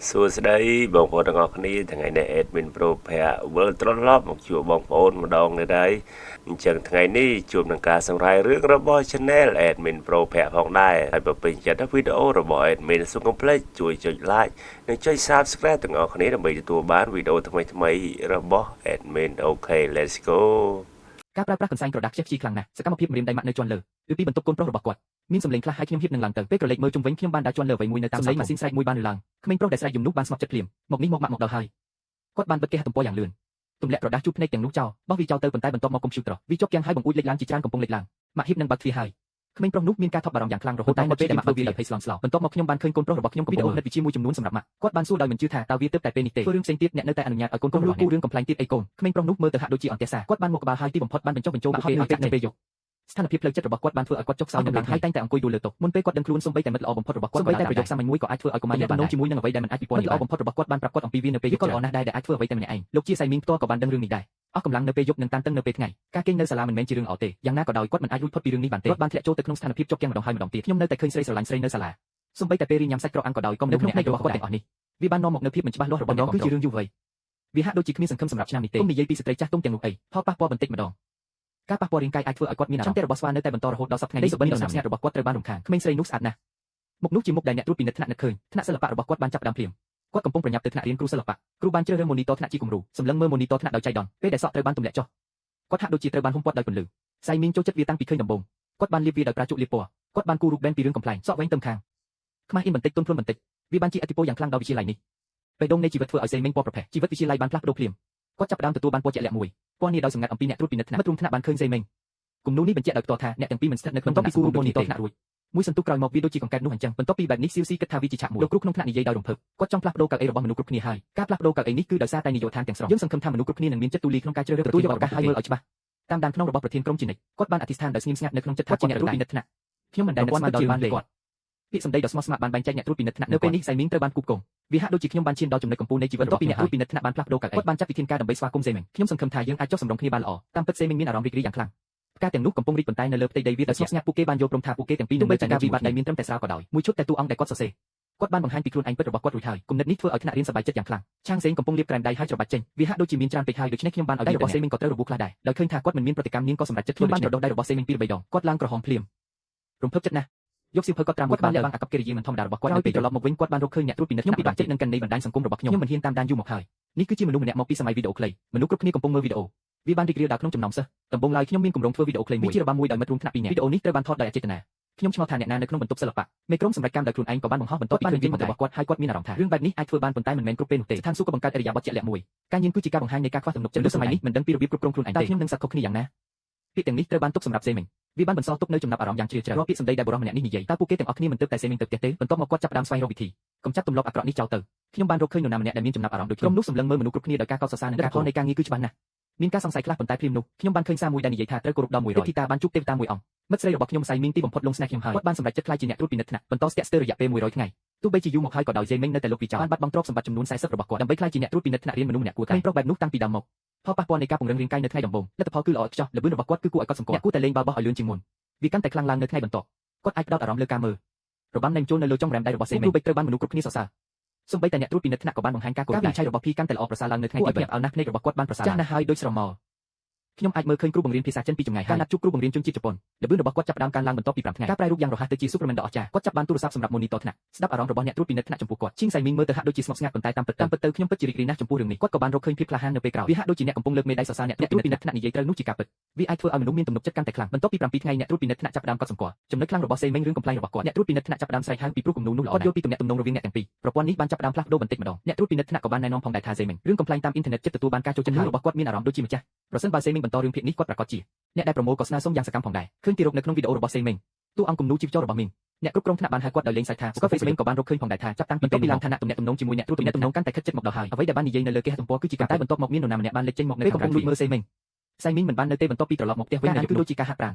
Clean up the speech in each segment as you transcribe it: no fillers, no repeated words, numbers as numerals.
សួស្តីបងប្អូនទាំងអស់គ្នាថ្ងៃនេះ Admin Pro ភ័ក្រវិលត្រឡប់មកជួបបងប្អូនម្ដងទៀតហើយអញ្ចឹងថ្ងៃនេះជួបនឹងការសម្រាយរឿងរបស់ Channel Admin Pro ភ័ក្រផងដែរហើយបើពេញចិត្តវីដេអូរបស់ Admin សូមកុំភ្លេចជួយចុច Like និងចុច Subscribe ទាំងអស់គ្នាដើម្បីទទួលបានវីដេអូថ្មីៗរបស់ Admin. OK, let's go. ការប្រើប្រាស់កន្សែងក្រដាសខ្ជះខ្ជាយខ្លាំងណាស់សកម្មភាពម្រាមដៃម៉ាក់នៅជាន់លើឬពីបន្ទប់កូនប្រុសរបស់គាត់មានសម្លេងខ្លះហើយខ្ញុំហៀបនឹងឡើងទៅពេលក្រឡេកមើលជុំវិញខ្ញុំបានដើរជាន់លើអ្វីមួយនៅតាមសម្លេងម៉ាស៊ីនស្រែកមួយបានឡើងក្មេងប្រុសដែលស្រែកយំនោះបានស្ងប់ចិត្តភ្លាមមកនេះមកម៉ាក់មកដល់ហើយគាត់បានបិទគេហទំព័រយ៉ាងលឿនទម្លាក់ក្រដាសជូតភ្នែកទាំងនោះចោលបោះវាចោលទៅប៉ុន្តែបន្ទាប់មកកុំព្យូទ័រវាជាប់គាំងហើយបង្អួចលេចឡើងជាច្រើនកំពុងលេចឡើងម៉ាក់ហៀបនឹងបើកទ្វារហើយក្មេងប្រុសនោះមានការថប់បារម្ភយ៉ាងខ្លាំងរហូតតែនៅពេលដែលម៉ាក់បើកវាដោយភ័យស្លន់ស្លោបន្ទាប់មកខ្ញុំបានឃើញកូនប្រុសរបស់ខ្ញុំកំពុងវីដេអូនិតវិជ្ជាមួយចំនួនសម្រាប់ម៉ាក់គាត់បានសួរដោយមិនជឿថាតើវាទើបតែពេលនេះទេធ្វើរឿងផ្សេងទៀតអ្នកនៅតែអនុញ្ញាតឲ្យកូនកូនរបស់អ្នកគូរឿងកំប្លែងទៀតអីកូនក្មេងប្រុសនោះមើលទៅហាក់ដូចជាអន្ទះសារគាត់បានមកក្បាលហើយទីបំផុតបានបញ្ចុះបញ្ចូលពួកគេឲ្យចាក់នៅពេលយប់ស្ថានភាពផ្លូវចិត្តរបស់គាត់បានធ្វើឲ្យគាត់ចុះខ្សោយកម្លាំងហើយតែងតែអង្គុយដួលលើតុមុនពេលគាត់ដឹងខ្លួនសូម្បីតែមិត្តល្អបំផុតរបស់គាត់សូម្បីតែប្រយោគសាមញ្ញមួយក៏អាចធ្វើឲ្យកុមារទំនងជាមួយនឹងអ្វីដែលមិនអាចពិពណ៌នាល្អបំផុតរបស់គាត់បានប្រាប់គាត់អំពីវានៅពេលយប់ក៏ល្អណាស់ដែរដែលអាចធ្វើអ្វីតែម្នាក់ឯងលោកជាសៃមីងផ្ទាល់ក៏បានដឹងរឿងនេះដែរអស់កម្លាំងនៅពេលយប់និងតានតឹងនៅពេលថ្ងៃការគេងនៅសាលាមិនមែនជារឿងល្អទេយ៉ាងណាក៏ដោយគាត់មិនអាចរួចផុតពីរឿងនេះបានទេគាត់បានធ្លាក់ចូលទៅក្នុងស្ថានភាពជាប់គាំងម្ដងហើយម្ដងទៀតខ្ញុំនៅតែឃើញស្រីស្រឡាញ់ស្រីនៅសាលាសូម្បីតែពេលរៀនញ៉ាំសាច់ក្រកអាំងក៏ដោយក៏នៅក្នុងភ្នែករបស់គាត់ទាំងអស់នេះវាបាននាំមកនូវភាពមិនច្បាស់លាស់របស់ដងគឺជារឿងយុវវ័យវាហាក់ដូចជាគ្មានសង្ឃឹមសម្រាប់ឆ្នាំនេះទេគុំនិយាយពីស្ត្រីចាស់ទុំទាំងនោះអីផលប៉ះពាល់បន្តិចម្ដងការប៉ះពាល់រាងកាយអាចធ្វើឲ្យគាត់មានអារម្មណ៍ឆន្ទៈរបស់ស្វានៅតែបន្តរហូតដល់សប្តាហ៍ថ្ងៃនេះសុបិនដ៏ស្ងាត់របស់គាត់ត្រូវបានរំខានក្មេងស្រីនោះស្អាតណាស់មុខនោះជាមុខដែលអ្នកត្រួតពិនិត្យថ្នាក់នឹកឃើញថ្នាក់សិល្បៈរបស់គាត់បានចាប់ផ្ដើមភ្លាមគាត់កំពុងប្រញាប់ទៅថ្នាក់រៀនគ្រូសិល្បៈគ្រូបានជ្រើសរើស monitor ថ្នាក់ជាគំរូសម្លឹងមើល monitor ថ្នាក់ដោយចៃដន្យពេលដែលសក់ត្រូវបានទម្លាក់ចុះគាត់ហាក់ដូចជាត្រូវបានហ៊ុមព័ទ្ធដោយពន្លឺសៃមីងចូលចិត្តវាតាំងពីឃើញដំបូងគាត់បានលាបវាដោយប្រាជុលាបពណ៌គាត់បានគូរូបបែនពីរឿងកំប្លែងសក់វែងទៅខាងខ្មាស់អៀនបន្តិចទន់ភ្លន់បន្តិចវាបានជាឥទ្ធិពលយ៉ាងខ្លាំងដល់វិទ្យាល័យនេះបេះដូងនៃជីវិតធ្វើឲ្យសេមីងពណ៌ប្រផេះជីវិតវិទ្យាល័យបានផ្លាស់ប្ដូរភ្លាមគាត់ចាប់ផ្ដើមទទួលបានពណ៌ជាក់លាក់មួយពណ៌នេះដោយសម្ងាត់អំពីអ្នកត្រួតពិនិត្យថ្នាក់មិត្តរួមថ្នាក់បានឃើញសេមីងគំនូនេះបញ្ជាក់ដោយផ្ទាល់ថាអ្នកទាំងពីរមិនស្ថិតនៅក្នុងបន្ទាប់ពីគូរូប monitor ថ្នាក់រួចមួយសន្ទុះក្រោយមកវាដូចជាកង្កែបនោះអញ្ចឹងបន្ទាប់ពីបែបនេះស៊ីវស៊ីគិតថាវាជាឆាកមួយលោកគ្រូក្នុងថ្នាក់និយាយដោយរំភើបគាត់ចង់ផ្លាស់ប្ដូរកៅអីរបស់មនុស្សគ្រប់គ្នាហើយការផ្លាស់ប្ដូរកៅអីនេះគឺដោយសារតែនាយកដ្ឋានទាំងស្រុងយើងសង្ឃឹមថាមនុស្សគ្រប់គ្នានឹងមានចិត្តទូលាយក្នុងការជ្រើសរើសទទួលយកឱកាសហើយមើលឲ្យច្បាស់តាមដានក្នុងរបស់ប្រធានក្រុមជានិច្ចគាត់បានអធិស្ឋានដោយស្ងៀមស្ងាត់នៅក្នុងចិត្តថាជាអ្នកត្រួតពិនិត្យថ្នាក់ខ្ញុំមិនដែលនឹកស្មានដល់បានទេគាត់ពាក្យសម្ដីដ៏ស្មោះស្ម័គ្របានបែងចែកអ្នកត្រួតពិនិត្យថ្នាក់នៅពេលនេះសៃមីងត្រូវបានគូបគងវាហាក់ដូចជាខ្ញុំបានឈានដល់ចំណុចកំពូលនៃជីវិតបន្ទាប់ពីអ្នកត្រួតពិនិត្យថ្នាក់បានផ្លាស់ប្ដូរកៅអីគាត់បានចាត់វិធានការដើម្បីស្វាគមន៍សេមីងខ្ញុំសង្ឃឹមថាយើងអាចចុះសម្រុងគ្នាបានល្អតាមពិតសេមីងមានអារម្មណ៍រីករាយយ៉ាងខ្លាំងផ្កាទាំងនោះកំពុងរីកប៉ុន្តែនៅលើផ្ទៃដីវាដោយស្ងប់ស្ងាត់ពួកគេបានយល់ព្រមថាពួកគេទាំងពីរនឹងនៅតែការវិវត្តដែលមានត្រឹមតែស្រាលក៏ដោយមួយឈុតតែតួអង្គដែលគាត់សរសេរគាត់បានបង្ហាញពីខ្លួនឯងពិតរបស់គាត់រួចហើយគំនិតនេះធ្វើឲ្យថ្នាក់រៀនសប្បាយចិត្តយ៉ាងខ្លាំងឆាងសេងកំពុងលាបក្រែមដៃហើយច្របាច់ចេញវាហាក់ដូចជាមានច្រើនពេកហើយដូច្នេះខ្ញុំបានឲ្យដៃរបស់សេមីងក៏ត្រូវរបួសខ្លះដែរដោយឃើញថាគាត់មិនមានប្រតិកម្មនាងក៏សម្រេចចិត្តធ្វើបានប្រដុះដៃរបស់សេមីងពីរបីដងគាត់ឡើងក្រហមភ្លាមរំភើបចិត្តណាស់យកសៀវភៅគាត់ត្រាំមួយក្បាលលាក់បាំងអាកប្បកិរិយាមិនធម្មតារបស់គាត់នៅពេលត្រឡប់មកវិញគាត់បានរកឃើញអ្នកត្រួតពិនិត្យខ្ញុំពិបាកចិត្តនឹងកណនីបណ្ដាញសង្គមរបស់ខ្ញុំខ្ញុំមិនហ៊ានតាមដានយូរមកហើយនេះគឺជាមនុស្សម្នាក់មកពីសម័យវីដេអូខ្លីមនុស្សគ្រប់គ្នាកំពុងមើលវីដេអូវាបានរីករាលដាលក្នុងចំណោមសិស្សដំបូងឡើយខ្ញុំមានគម្រោងធ្វើវីដេអូខ្លីមួយវាជារបាំមួយដោយមិត្តរួមថ្នាក់ពីរនាក់វីដេអូនេះត្រូវបានថតដោយអចេតនាខ្ញុំឆ្ងល់ថាអ្នកណានៅក្នុងបន្ទប់សិល្បៈមេក្រុមសម្រាប់កម្មដោយខ្លួនឯងក៏បានបង្ហោះបន្ទាប់ពីឃើញវារបស់គាត់ហើយគាត់មានអារម្មណ៍ថារឿងបែបនេះអាចធ្វើបានប៉ុន្តែមិនមែនគ្រប់ពេលនោះទេស្ថានសួគ៌ក៏បង្កើតឥរិយាបថជាក់លាក់មួយការញៀនគឺជាការបង្ហាញនៃការខ្វះទំនុកចិត្តសម័យនេះមិនដឹងពីរបៀបគ្រប់គ្រងខ្លួនឯងទេតែខ្ញុំនឹងសត្វខុសគ្នាយ៉ាងណាពាក្យទាំងនេះត្រូវបានទុកសម្រាប់សេមីងវាបានបន្សល់ទុកនៅចំណាប់អារម្មណ៍យ៉ាងជ្រាលជ្រៅរាល់ពាក្យសម្ដីដែលបុរសម្នាក់នេះនិយាយតើពួកគេទាំងអស់គ្នាមិនទើបតែសេមីងទៅផ្ទះទេបន្ទាប់មកគាត់ចាប់ផ្ដើមស្វែងរកវិធីកំចាត់ទម្លាប់អាក្រក់នេះចោលទៅខ្ញុំបានរកឃើញនរណាម្នាក់ដែលមានចំណាប់អារម្មណ៍ដូចក្រុមនោះសម្លឹងមើលមនុស្សគ្រប់គ្នាដោយការកោតសរសើរនិងការផលនៃការងារគឺច្បាស់ណាស់មានការសង្ស័យខ្លះប៉ុន្តែភ្លាមនោះខ្ញុំបានឃើញសារមួយដែលនិយាយថាត្រូវគោរពដល់100ធីតាបានជួបទេវតាមួយអង្គមិត្តស្រីរបស់ខ្ញុំសៃមីងទីបំផុតលងស្នេហ៍ខ្ញុំហើយគាត់បានសម្រេចចិត្តក្លាយជាអ្នកត្រួតពិនិត្យថ្នាក់បន្តស្ទាក់ស្ទើររយៈពេល100ថ្ងៃទោះបីជាយូរមកហើយក៏ដោយសេមីងនៅតែលុបវាចោលបានបាត់បង់ទ្រព្យសម្បត្តិចំនួន40របស់គាត់ដើម្បីក្លាយជាអ្នកត្រួតពិនិត្យថ្នាក់រៀនមនុស្សម្នាក់គួរតែក្មេងប្រុសបែបនោះតាំងពីដើមមកផលប៉ះពាល់នៃការពង្រឹងរាងកាយនៅថ្ងៃដំបូងលទ្ធផលគឺល្អឥតខ្ចោះល្បឿនរបស់គាត់គឺគួរឲ្យកត់សម្គាល់អ្នកគួរតែលេងបាល់បោះឲ្យលឿនជាងមុនវាកាន់តែខ្លាំងឡើងនៅថ្ងៃបន្ទាប់គាត់អាចផ្ដោតអារម្មណ៍លើការមើលរបាំនៃចូលនៅលើចុងរ៉ែមដៃរបស់សេមីងរូបិចត្រូវបានមនុស្សគ្រប់គ្នាសរសើរសូម្បីតែអ្នកត្រួតពិនិត្យថ្នាក់ក៏បានបង្ហាញការគោរពការវិនិច្ឆ័យរបស់ភីកាន់តែល្អប្រសើរឡើងនៅថ្ងៃទី3ឲ្យណាស់ភ្នែករបស់គាត់បានប្រសើរចាស់ណាស់ហើយដូចស្រមោលខ្ញុំអាចមើលឃើញគ្រូបង្រៀនភាសាចិនពីចម្ងាយហើយការណាត់ជួបគ្រូបង្រៀនជនជាតិជប៉ុនល្បឿនរបស់គាត់ចាប់ផ្ដើមកើនឡើងបន្ទាប់ពី5ថ្ងៃការប្រែរូបយ៉ាងរហ័សទៅជា Superman ដ៏អស្ចារ្យគាត់ចាប់បានទូរស័ព្ទសម្រាប់ monitor ថ្នាក់ស្ដាប់អារម្មណ៍របស់អ្នកត្រួតពិនិត្យថ្នាក់ចំពោះគាត់ជាងសៃមីងមើលទៅហាក់ដូចជាស្ងប់ស្ងាត់ប៉ុន្តែតាមពិតតាមពិតទៅខ្ញុំពិតជារីករាយណាស់ចំពោះរឿងនេះគាត់ក៏បានរកឃើញភាពក្លាហាននៅពេលក្រោយវាហាក់ដូចជាអ្នកកំពុងលើកមេដៃសរសើរអ្នកត្រួតពិនិត្យថ្នាក់និយាយត្រូវនោះជាការពិតវាអាចធ្វើឲ្យមនុស្សមានទំនុកចិត្តកាន់តែខ្លាំងបន្ទាប់ពី7ថ្ងៃអ្នកត្រួតពិនិត្យថ្នាក់ចាប់ផ្ដើមកត់សម្គាល់ចំណុចខ្លាំងរបស់សេមីងរឿងកំប្លែងរបស់គាត់អ្នកត្រួតពិនិត្យថ្នាក់ចាប់ផ្ដើមស្រែកហៅពីព្រោះគំនូនោះល្អគាត់យល់ពីទំនាក់ទំនងរវាងអ្នកទាំងពីរប្រព័ន្ធនេះបានចាប់ផ្ដើមផ្លាស់ប្ដូរបន្តិចម្ដងអ្នកត្រួតពិនិត្យថ្នាក់ក៏បានណែនាំផងដែរថាសេមីងរឿងកំប្លែងតាមអ៊ីនធឺណិតចិត្តទទួលបានការចូលចិត្តរបស់គាត់មានអារម្មណ៍ដូចជាម្ចាស់ប្រសិនបើសេមីងបន្តរឿងភាគនេះគាត់ប្រាកដជាអ្នកដែលប្រមូលក៏ស្នើសុំយ៉ាងសកម្មផងដែរឃើញទីរកនៅក្នុងវីដេអូរបស់សេមីងតួអង្គគំនូជីវចលរបស់មីងអ្នកគ្រប់គ្រងថ្នាក់បានហៅគាត់ដោយលេងសើចថាស្កហ្វេសមីងក៏បានរកឃើញផងដែរថាចាប់តាំងពីពេលឡើងឋានៈទំនាក់ទំនងជាមួយអ្នកត្រួតពិនិត្យទំនងកាន់តែខិតជិតមកដល់ហើយអ្វីដែលបាននិយាយនៅលើគេហទំព័រគឺជាការតែបន្ទាប់មកមាននរណាម្នាក់បានលេចចេញមកនៅពេលកំពុងលួចមើលសេមីងសៃមីងមិនបាននៅទេបន្ទាប់ពីត្រឡប់មកផ្ទះវិញនៅគឺដូចជាការហាត់ប្រាណ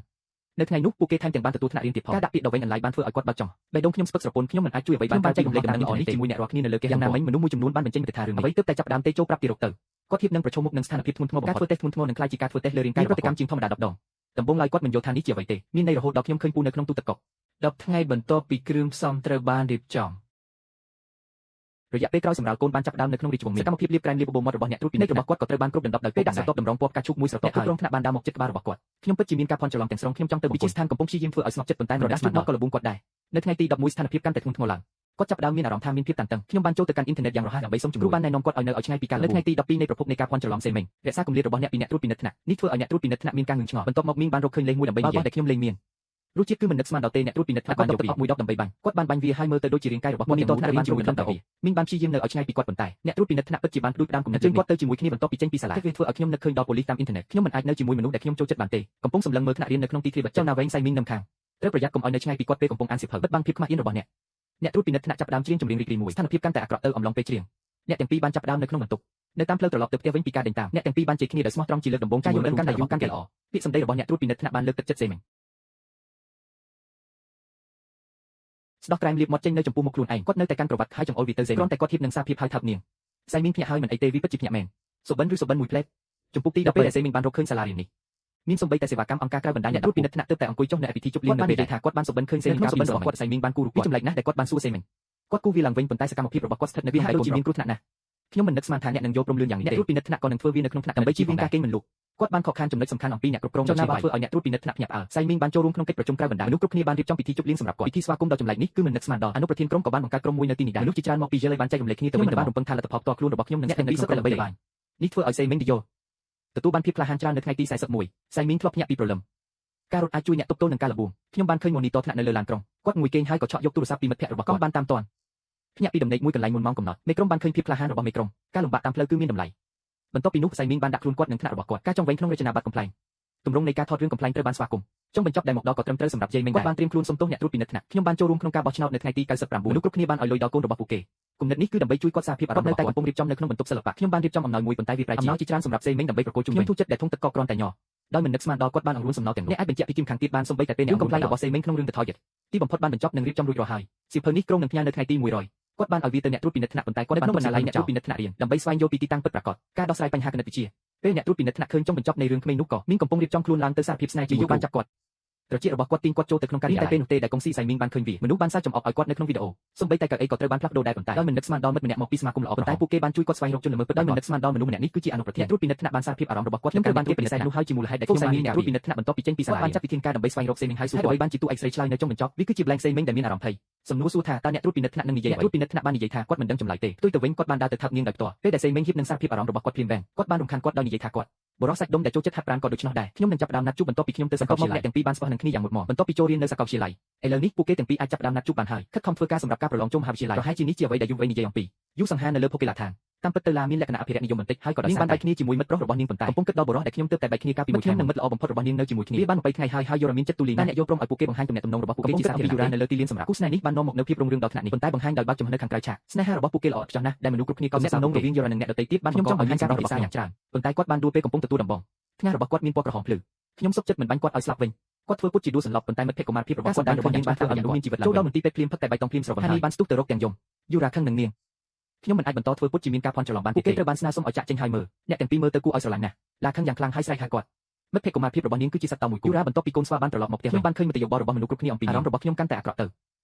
នៅថ្ងៃនោះពួកគេថែមទាំងបានទទួលថ្នាក់រៀនទៀតផងការដាក់ពាក្យដ៏វែងអន្លាយបានធ្វើឲ្យគាត់បើកចង់បេះដូងខ្ញុំស្ពឹកស្រពន់ខ្ញុំមិនអាចជួយអ្វីបានបានចែករំលែកដំណឹងល្អនេះជាមួយអ្នករាល់គ្នានៅលើគេយ៉ាងណាមិញមនុស្សមួយចំនួនបានបញ្ចេញមតិថារឿងនេះអ្វីទើបតែចាប់ផ្ដើមទេចូលប្រាប់ទីរកទៅគាត់ធៀបនឹងប្រឈមមុខនឹងស្ថានភាពធ្ងន់ធ្ងរបំផុតការធ្វើតេស្តធ្ងន់ធ្ងរនឹងក្លាយជាការធ្វើតេស្តលើរាងកាយប្រតិកម្មជាងធម្មតា10ដងដំបូងឡើយគាត់មិនយល់ថានេះជាអ្វីទេមានន័យរហូតដល់ខ្ញុំឃើញពូនៅក្នុងទូទឹកកក 10ថ្ងៃបន្ទាប់ពីគ្រឿងផ្សំត្រូវបានរៀបចំ រយៈពេលក្រោយសម្រាលកូនបានចាប់ផ្ដើមនៅក្នុងរាជវង្សមីងសកម្មភាពលាបក្រែមលាបបបោមាត់របស់អ្នកត្រួតពិនិត្យរបស់គាត់ក៏ត្រូវបានគ្រប់ដណ្ដប់ដោយពេលដាក់ស្រទាប់តម្រងពណ៌ផ្កាឈូកមួយស្រទាប់ហើយក្រុមថ្នាក់បានដើរមកជិតក្បាលរបស់គាត់ខ្ញុំពិតជាមានការភ័ន្តច្រឡំទាំងស្រុងខ្ញុំចង់ទៅវិជាស្ថានកំពុងព្យាយាមធ្វើឲ្យស្ងប់ចិត្តប៉ុន្តែមិនដាស់ជួបមកក៏លបួងគាត់ដែរនៅថ្ងៃទី11ស្ថានភាពកាន់តែធ្ងន់ធ្ងរឡើងគាត់ចាប់ផ្ដើមមានអារម្មណ៍ថាមានភាពតានតឹងខ្ញុំបានចូលទៅកាន់អ៊ីនធឺណិតយ៉ាងរហ័សដើម្បីសុំជំនួយគ្រូបានណែនាំគាត់ឲ្យនៅឲ្យឆ្ងាយពីការនៅថ្ងៃទី12នៃប្រភពនៃការភ័ន្តច្រឡំសេមេងរក្សាគម្លាតរបស់អ្នកពីអ្នកត្រួតពិនិត្យថ្នាក់នេះធ្វើឲ្យអ្នកត្រួតពិនិត្យថ្នាក់មានការងឿងឆ្ងល់បន្ទាប់មកមីងបានរកឃើញលេសមួយដើម្បីនិយាយតែខ្ញុំលេងមានរសជាតិគឺមិននឹកស្មានដល់ទេអ្នកត្រួតពិនិត្យថ្នាក់បានយកទឹកអប់មួយដបដើម្បីបាញ់គាត់បានបាញ់វាហើយមើលទៅដូចជារាងកាយរបស់គាត់ទាំងមូលត្រូវបានជាមួយក្លិនទៅមីងបានព្យាយាមនៅឲ្យឆ្ងាយពីគាត់ប៉ុន្តែអ្នកត្រួតពិនិត្យថ្នាក់ពិតជាបានផ្ដួចផ្ដើមគំនិតជើងគាត់ទៅជាមួយគ្នាបន្ទាប់ពីចេញពីសាលាវាធ្វើឲ្យខ្ញុំនឹកឃើញដល់ប៉ូលីសតាមអ៊ីនធឺណិតខ្ញុំមិនអាចនៅជាមួយមនុស្សដែលខ្ញុំចូលចិត្តបានទេកំពុងសម្លឹងមើលថ្នាក់រៀននៅក្នុងទីធ្លាបិទចលនាវែងសៃមីងនឹមខាងត្រូវប្រយ័ត្នកុំឲ្យនៅឆ្ងាយពីគាត់ពេលកំពុងអានសៀវភៅបិទបាំងភាពខ្មាស់អៀនរបស់អ្នកអ្នកត្រួតពិនិត្យថ្នាក់ចាប់ផ្ដើមច្រៀងចម្រៀងរីករាយមួយស្ថានភាពកាន់តែអាក្រក់ទៅអំឡុងពេលច្រៀងអ្នកទាំងពីរបានចាប់ផ្ដើមនៅក្នុងបន្ទប់នៅតាមផ្លូវត្រឡប់ទៅផ្ទះវិញពីការដេញតាមអ្នកទាំងពីរបានជ័យគ្នាដោយស្មោះត្រង់ជាលើកដំបូងការយល់ដឹងកាន់តែយូរកាន់តែល្អពាក្យសម្ដីរបស់អ្នកត្រួតពិនិត្យថ្នាក់បានលើកទឹកចិត្តសេមេងស្ដោះក្រែមលាបមាត់ចេញនៅចំពោះមុខខ្លួនឯងគាត់នៅតែកាន់ក្រវ៉ាត់ហើយចង្អុលវាទៅសេគ្រាន់តែគាត់ធៀបនឹងសារភាពហើយថើបនាងសៃមីងភ្ញាក់ហើយមិនអីទេវាពិតជាភ្ញាក់មែនសុបិនឬសុបិនមួយផ្លែតចំពោះទីដល់ពេលដែលសេមីងបានរកឃើញសាលារៀននេះមានសំបីតែសេវាកម្មអង្គការក្រៅបណ្ដាញអ្នកត្រួតពិនិត្យថ្នាក់ទើបតែអង្គុយចុះនៅពិធីជប់លៀងនៅពេលដែលថាគាត់បានសុបិនឃើញសេមីងកាលពីរបស់គាត់សៃមីងបានគូរូបគាត់ចម្លែកណាស់ដែលគាត់បានសួរសេមីងគាត់គូវាឡើងវិញប៉ុន្តែសកម្មភាពរបស់គាត់ស្ថិតនៅវាហាក់ដូចជាមានគ្រោះថ្នាក់ណាស់ខ្ញុំមិននឹកស្មានថាអ្នកនឹងយល់ព្រមលឿនយ៉ាងនេះទេអ្នកត្រួតពិនិត្យថ្នាក់ក៏នឹងធ្វើវានៅក្នុងថ្នាក់ដើម្បីជៀសវាងការកេងមិនលក់គាត់បានខកខានចំណុចសំខាន់អំពីអ្នកគ្រប់គ្រងចលនាបានធ្វើឲ្យអ្នកត្រួតពិនិត្យថ្នាក់ភ្ញាក់ផ្អើលសៃមីងបានចូលរួមក្នុងកិច្ចប្រជុំក្រៅបណ្ដាញមនុស្សគ្រប់គ្នាបានរៀបចំពិធីជប់លៀងសម្រាប់គាត់ពិធីស្វាគមន៍ដ៏ចម្លែកនេះគឺមិននឹកស្មានដល់អនុប្រធានក្រុមក៏បានបង្កើតក្រុមមួយនៅទីនេះដែរមនុស្សជាច្រើនមកពីយេលបានចែករំលែកគ្នាទៅវិញមិនបានរំពឹងថាលទ្ធផលផ្ទាល់ខ្លួនរបស់ខ្ញុំនឹងស្ថិតនៅក្នុងក្រុមល្បីល្បាញនេះធ្វើឲ្យសៃមីងយល់ទទួលបានភាពក្លាហានច្រើននៅថ្ងៃទី41សៃមីងធ្លាប់ភ្ញាក់ពីព្រលឹមការរត់អាចជួយអ្នកទប់ទល់នឹងការលបួងខ្ញុំបានឃើញម៉ូនីទ័រថ្នាក់នៅលើឡានក្រុងគាត់ងួយគេងហើយក៏ឆក់យកទូរស័ព្ទពីមិត្តភ័ក្តិរបស់គាត់បានតាមទាន់ភ្ញាក់ពីដំណេកមួយកន្លែងមុនម៉ោងកំណត់មេក្រុមបានឃើញភាពក្លាហានរបស់មេក្រុមការលំបាកតាមផ្លូវគឺមានតម្លៃបន្ទាប់ពីនោះសៃមីងបានដាក់ខ្លួនគាត់នឹងថ្នាក់របស់គាត់ការចង់វែងក្នុងរចនាប័ទ្មកំប្លែងទម្រង់នៃការថតរឿងកំប្លែងត្រូវបានស្វាគមន៍ចុងបញ្ចប់ដែលមកដល់ក៏ត្រឹមត្រូវសម្រាប់យេមីងគាត់បានត្រៀមខ្លួនសុំទោសអ្នកត្រួតពិនិត្យថ្នាក់ខ្ញុំបានចូលរួមក្នុងការបោះឆ្នោតនៅថ្ងៃទី99មនុស្សគ្រប់គ្នាបានឲ្យលុយដល់កូនរបស់ពួកគេគំនិតនេះគឺដើម្បីជួយគាត់សារភាពអារម្មណ៍នៅតែកំពុងរៀបចំនៅក្នុងបន្ទប់សិល្បៈខ្ញុំបានរៀបចំអំណោយមួយប៉ុន្តែវាប្រែជាអំណោយជាច្រើនសម្រាប់សេមីងដើម្បីប្រគល់ជូនវិញខ្ញុំទូចិត្តដែលធុងទឹកកកគ្រាន់តែញ័រដោយមិននឹកស្មានដល់គាត់បានអង្រួនសំណល់ទាំងនោះអ្នកអាចបញ្ជាក់ពីគីមខាងទៀតបានសូម្បីតែពេលអ្នកកំប្លែងរបស់សេមីងក្នុងរឿងទៅថយទីបំផុតបានបញ្ចប់និងរៀបចំរួចរាល់ហើយសៀវភៅនេះក្រុងនឹងផ្ញើនៅថ្ងៃទី100គាត់បានឲ្យវាទៅអ្នកត្រួតពិនិត្យថ្នាក់ប៉ុន្តែគាត់បានក្នុងបណ្ណាល័យអ្នកត្រួតពិនិត្យថ្នាក់រៀនដើម្បីស្វែងយល់ពីទីតាំងពិតប្រាកដការដោះស្រាយបញ្ហាគណិតវិទ្យាពេលអ្នកត្រួតពិនិត្យថ្នាក់ឃើញចុងបញ្ចប់នៃរឿងក្មេងនោះក៏មីងកំពុងរៀបចំខ្លួនឡើងទៅសារភាពស្នេហ៍ជាមួយបានចាប់គាត់ត្រចៀករបស់គាត់ទាញគាត់ចូលទៅក្នុងការិយាល័យតែពេលនោះទេដែលកុងស៊ីសៃមីងបានឃើញវាមនុស្សបានសើចចំអកឲ្យគាត់នៅក្នុងវីដេអូសូម្បីតែកៅអីក៏ត្រូវបានផ្លាស់ប្ដូរដែរប៉ុន្តែដោយមិននឹកស្មានដល់មិត្តម្នាក់មកពីសមាគមល្អប៉ុន្តែពួកគេបានជួយគាត់ស្វែងរកជនល្មើសពិតដោយមិននឹកស្មានដល់មនុស្សម្នាក់នេះគឺជាអនុប្រធានអ្នកត្រួតពិនិត្យថ្នាក់បានសារភាពអារម្មណ៍របស់គាត់ខ្ញុំត្រូវបានគេពិសេសនោះហើយជាមូលហេតុដែលខ្ញុំបានអ្នកត្រួតពិនិត្យថ្នាក់បន្ទាប់ពីចេញពីសាលាបានចាត់វិធានការដើម្បីស្វែងរកសេមីងហើយសួរគាត់បានជាតួឯកស្រីឆ្លើយនៅចុងបញ្ចប់វាគឺជា blank សេមីងដែលមានអារម្មណ៍ភ័យសំណួរសួរថាតើអ្នកត្រួតពិនិត្យថ្នាក់នឹងនិយាយអ្វីអ្នកត្រួតពិនិត្យថ្នាក់បាននិយាយថាគាត់មិនដឹងចម្លើយទេផ្ទុយទៅវិញគាត់បានដើរទៅថើបនាងដោយផ្ទាល់ពេលដែលសេមីងហៀបនឹងសារភាពអារម្មណ៍របស់គាត់ភ្លាមវែងគាត់បានរំខានគាត់ដោយនិយាយថាគាត់បុរសសាច់ដុំដែលចូលចិត្តហាត់ប្រាណក៏ដូច្នោះដែរខ្ញុំនឹងចាប់ផ្ដើមណាត់ជួបបន្ទាប់ពីខ្ញុំទៅសាកលវិទ្យាល័យអ្នកទាំងពីរបានស្គាល់នឹងគ្នាយ៉ាងមុតមមបន្ទាប់ពីចូលរៀននៅសាកលវិទ្យាល័យឥឡូវនេះពួកគេទាំងពីរអាចចាប់ផ្ដើមណាត់ជួបបានហើយខិតខំធ្វើការសម្រាប់ការប្រឡងចូលមហាវិទ្យាល័យប្រហែលជានេះជាអ្វីដែលយុវវ័យនិយាយអំពីយុសង្ហានៅលើភោគិឡាឋានតាមពិតទៅឡាមានលក្ខណៈអភិរក្សនិយមបន្តិចហើយក៏ដោយសារតែគ្នាជាមួយមិត្តប្រុសរបស់នាងប៉ុន្តែកំពុងគិតដល់បុរសដែលខ្ញុំទើបតែបែកគ្នាកាលពីមួយខែនឹងមិត្តល្អបំផុតរបស់នាងនៅជាមួយគ្នាវាបាន20ថ្ងៃហើយហើយយល់មានចិត្តទូលាយណាស់អ្នកយល់ព្រមឲ្យពួកគេបង្ហាញទំនាក់ទំនងរបស់ពួកគេជាសាធារណៈនៅលើទីលានសម្រាប់គូស្នេហ៍នេះបាននាំមកនូវភាពរុងរឿងដល់ថ្នាក់នេះប៉ុន្តែបង្ហាញដោយបើកចំហនៅខាងក្រៅឆាកស្នេហារបស់ពួកគេល្អឥតខ្ចោះណាស់ដែលមនុស្សគ្រប់គ្នាក៏ទំនាក់ទំនងរវាងយល់និងអ្នកដទៃទៀតបានខ្ញុំចង់បង្ហាញការពិភាក្សាយ៉ាងច្រើនប៉ុន្តែគាត់បានដួលពេលកំពុងទទួលដំបងថ្ងាសរបស់គាត់មានពណ៌ក្រហមភ្លឺខ្ញុំសុខចិត្តមិនបាញ់គាត់ឲ្យស្លាប់វិញគាត់ធ្វើពុតជាដួលសន្លប់ប៉ុន្តែមិត្តភក្តិកុមារភាពរបស់គាត់បានរបស់នាងបានធ្វើឲ្យមនុស្សមានជីវិតឡើងចូលដល់មន្ទីរពេទ្យភ្លាមផឹកតែបៃតងភ្លាមស្រវឹងហើយបានស្ទុះទៅរកទាំងយំយូរ៉ាខឹងនឹងនាងខ្ញុំមិនអាចបន្តធ្វើពុតជាមានការភ័ន្តច្រឡំបានពួកគេត្រូវបានស្នើសុំឲ្យចាក់ចេញហើយមើលអ្នកទាំងពីរមើលទៅគួរឲ្យស្រឡាញ់ណាស់ឡាខឹងយ៉ាងខ្លាំងហើយស្រែកហៅគាត់មិត្តភក្តិកុមារភាពរបស់នាងគឺជាសត្វតោមួយគូយូរ៉ាបន្ទាប់ពីកូនស្វាបានត្រឡប់មកផ្ទះខ្ញុំបានឃើញមតិយោបល់របស់មនុស្សគ្រប់គ្នាអំពីអារម្មណ៍របស់ខ្ញុំកាន់តែអាក្រក់ទ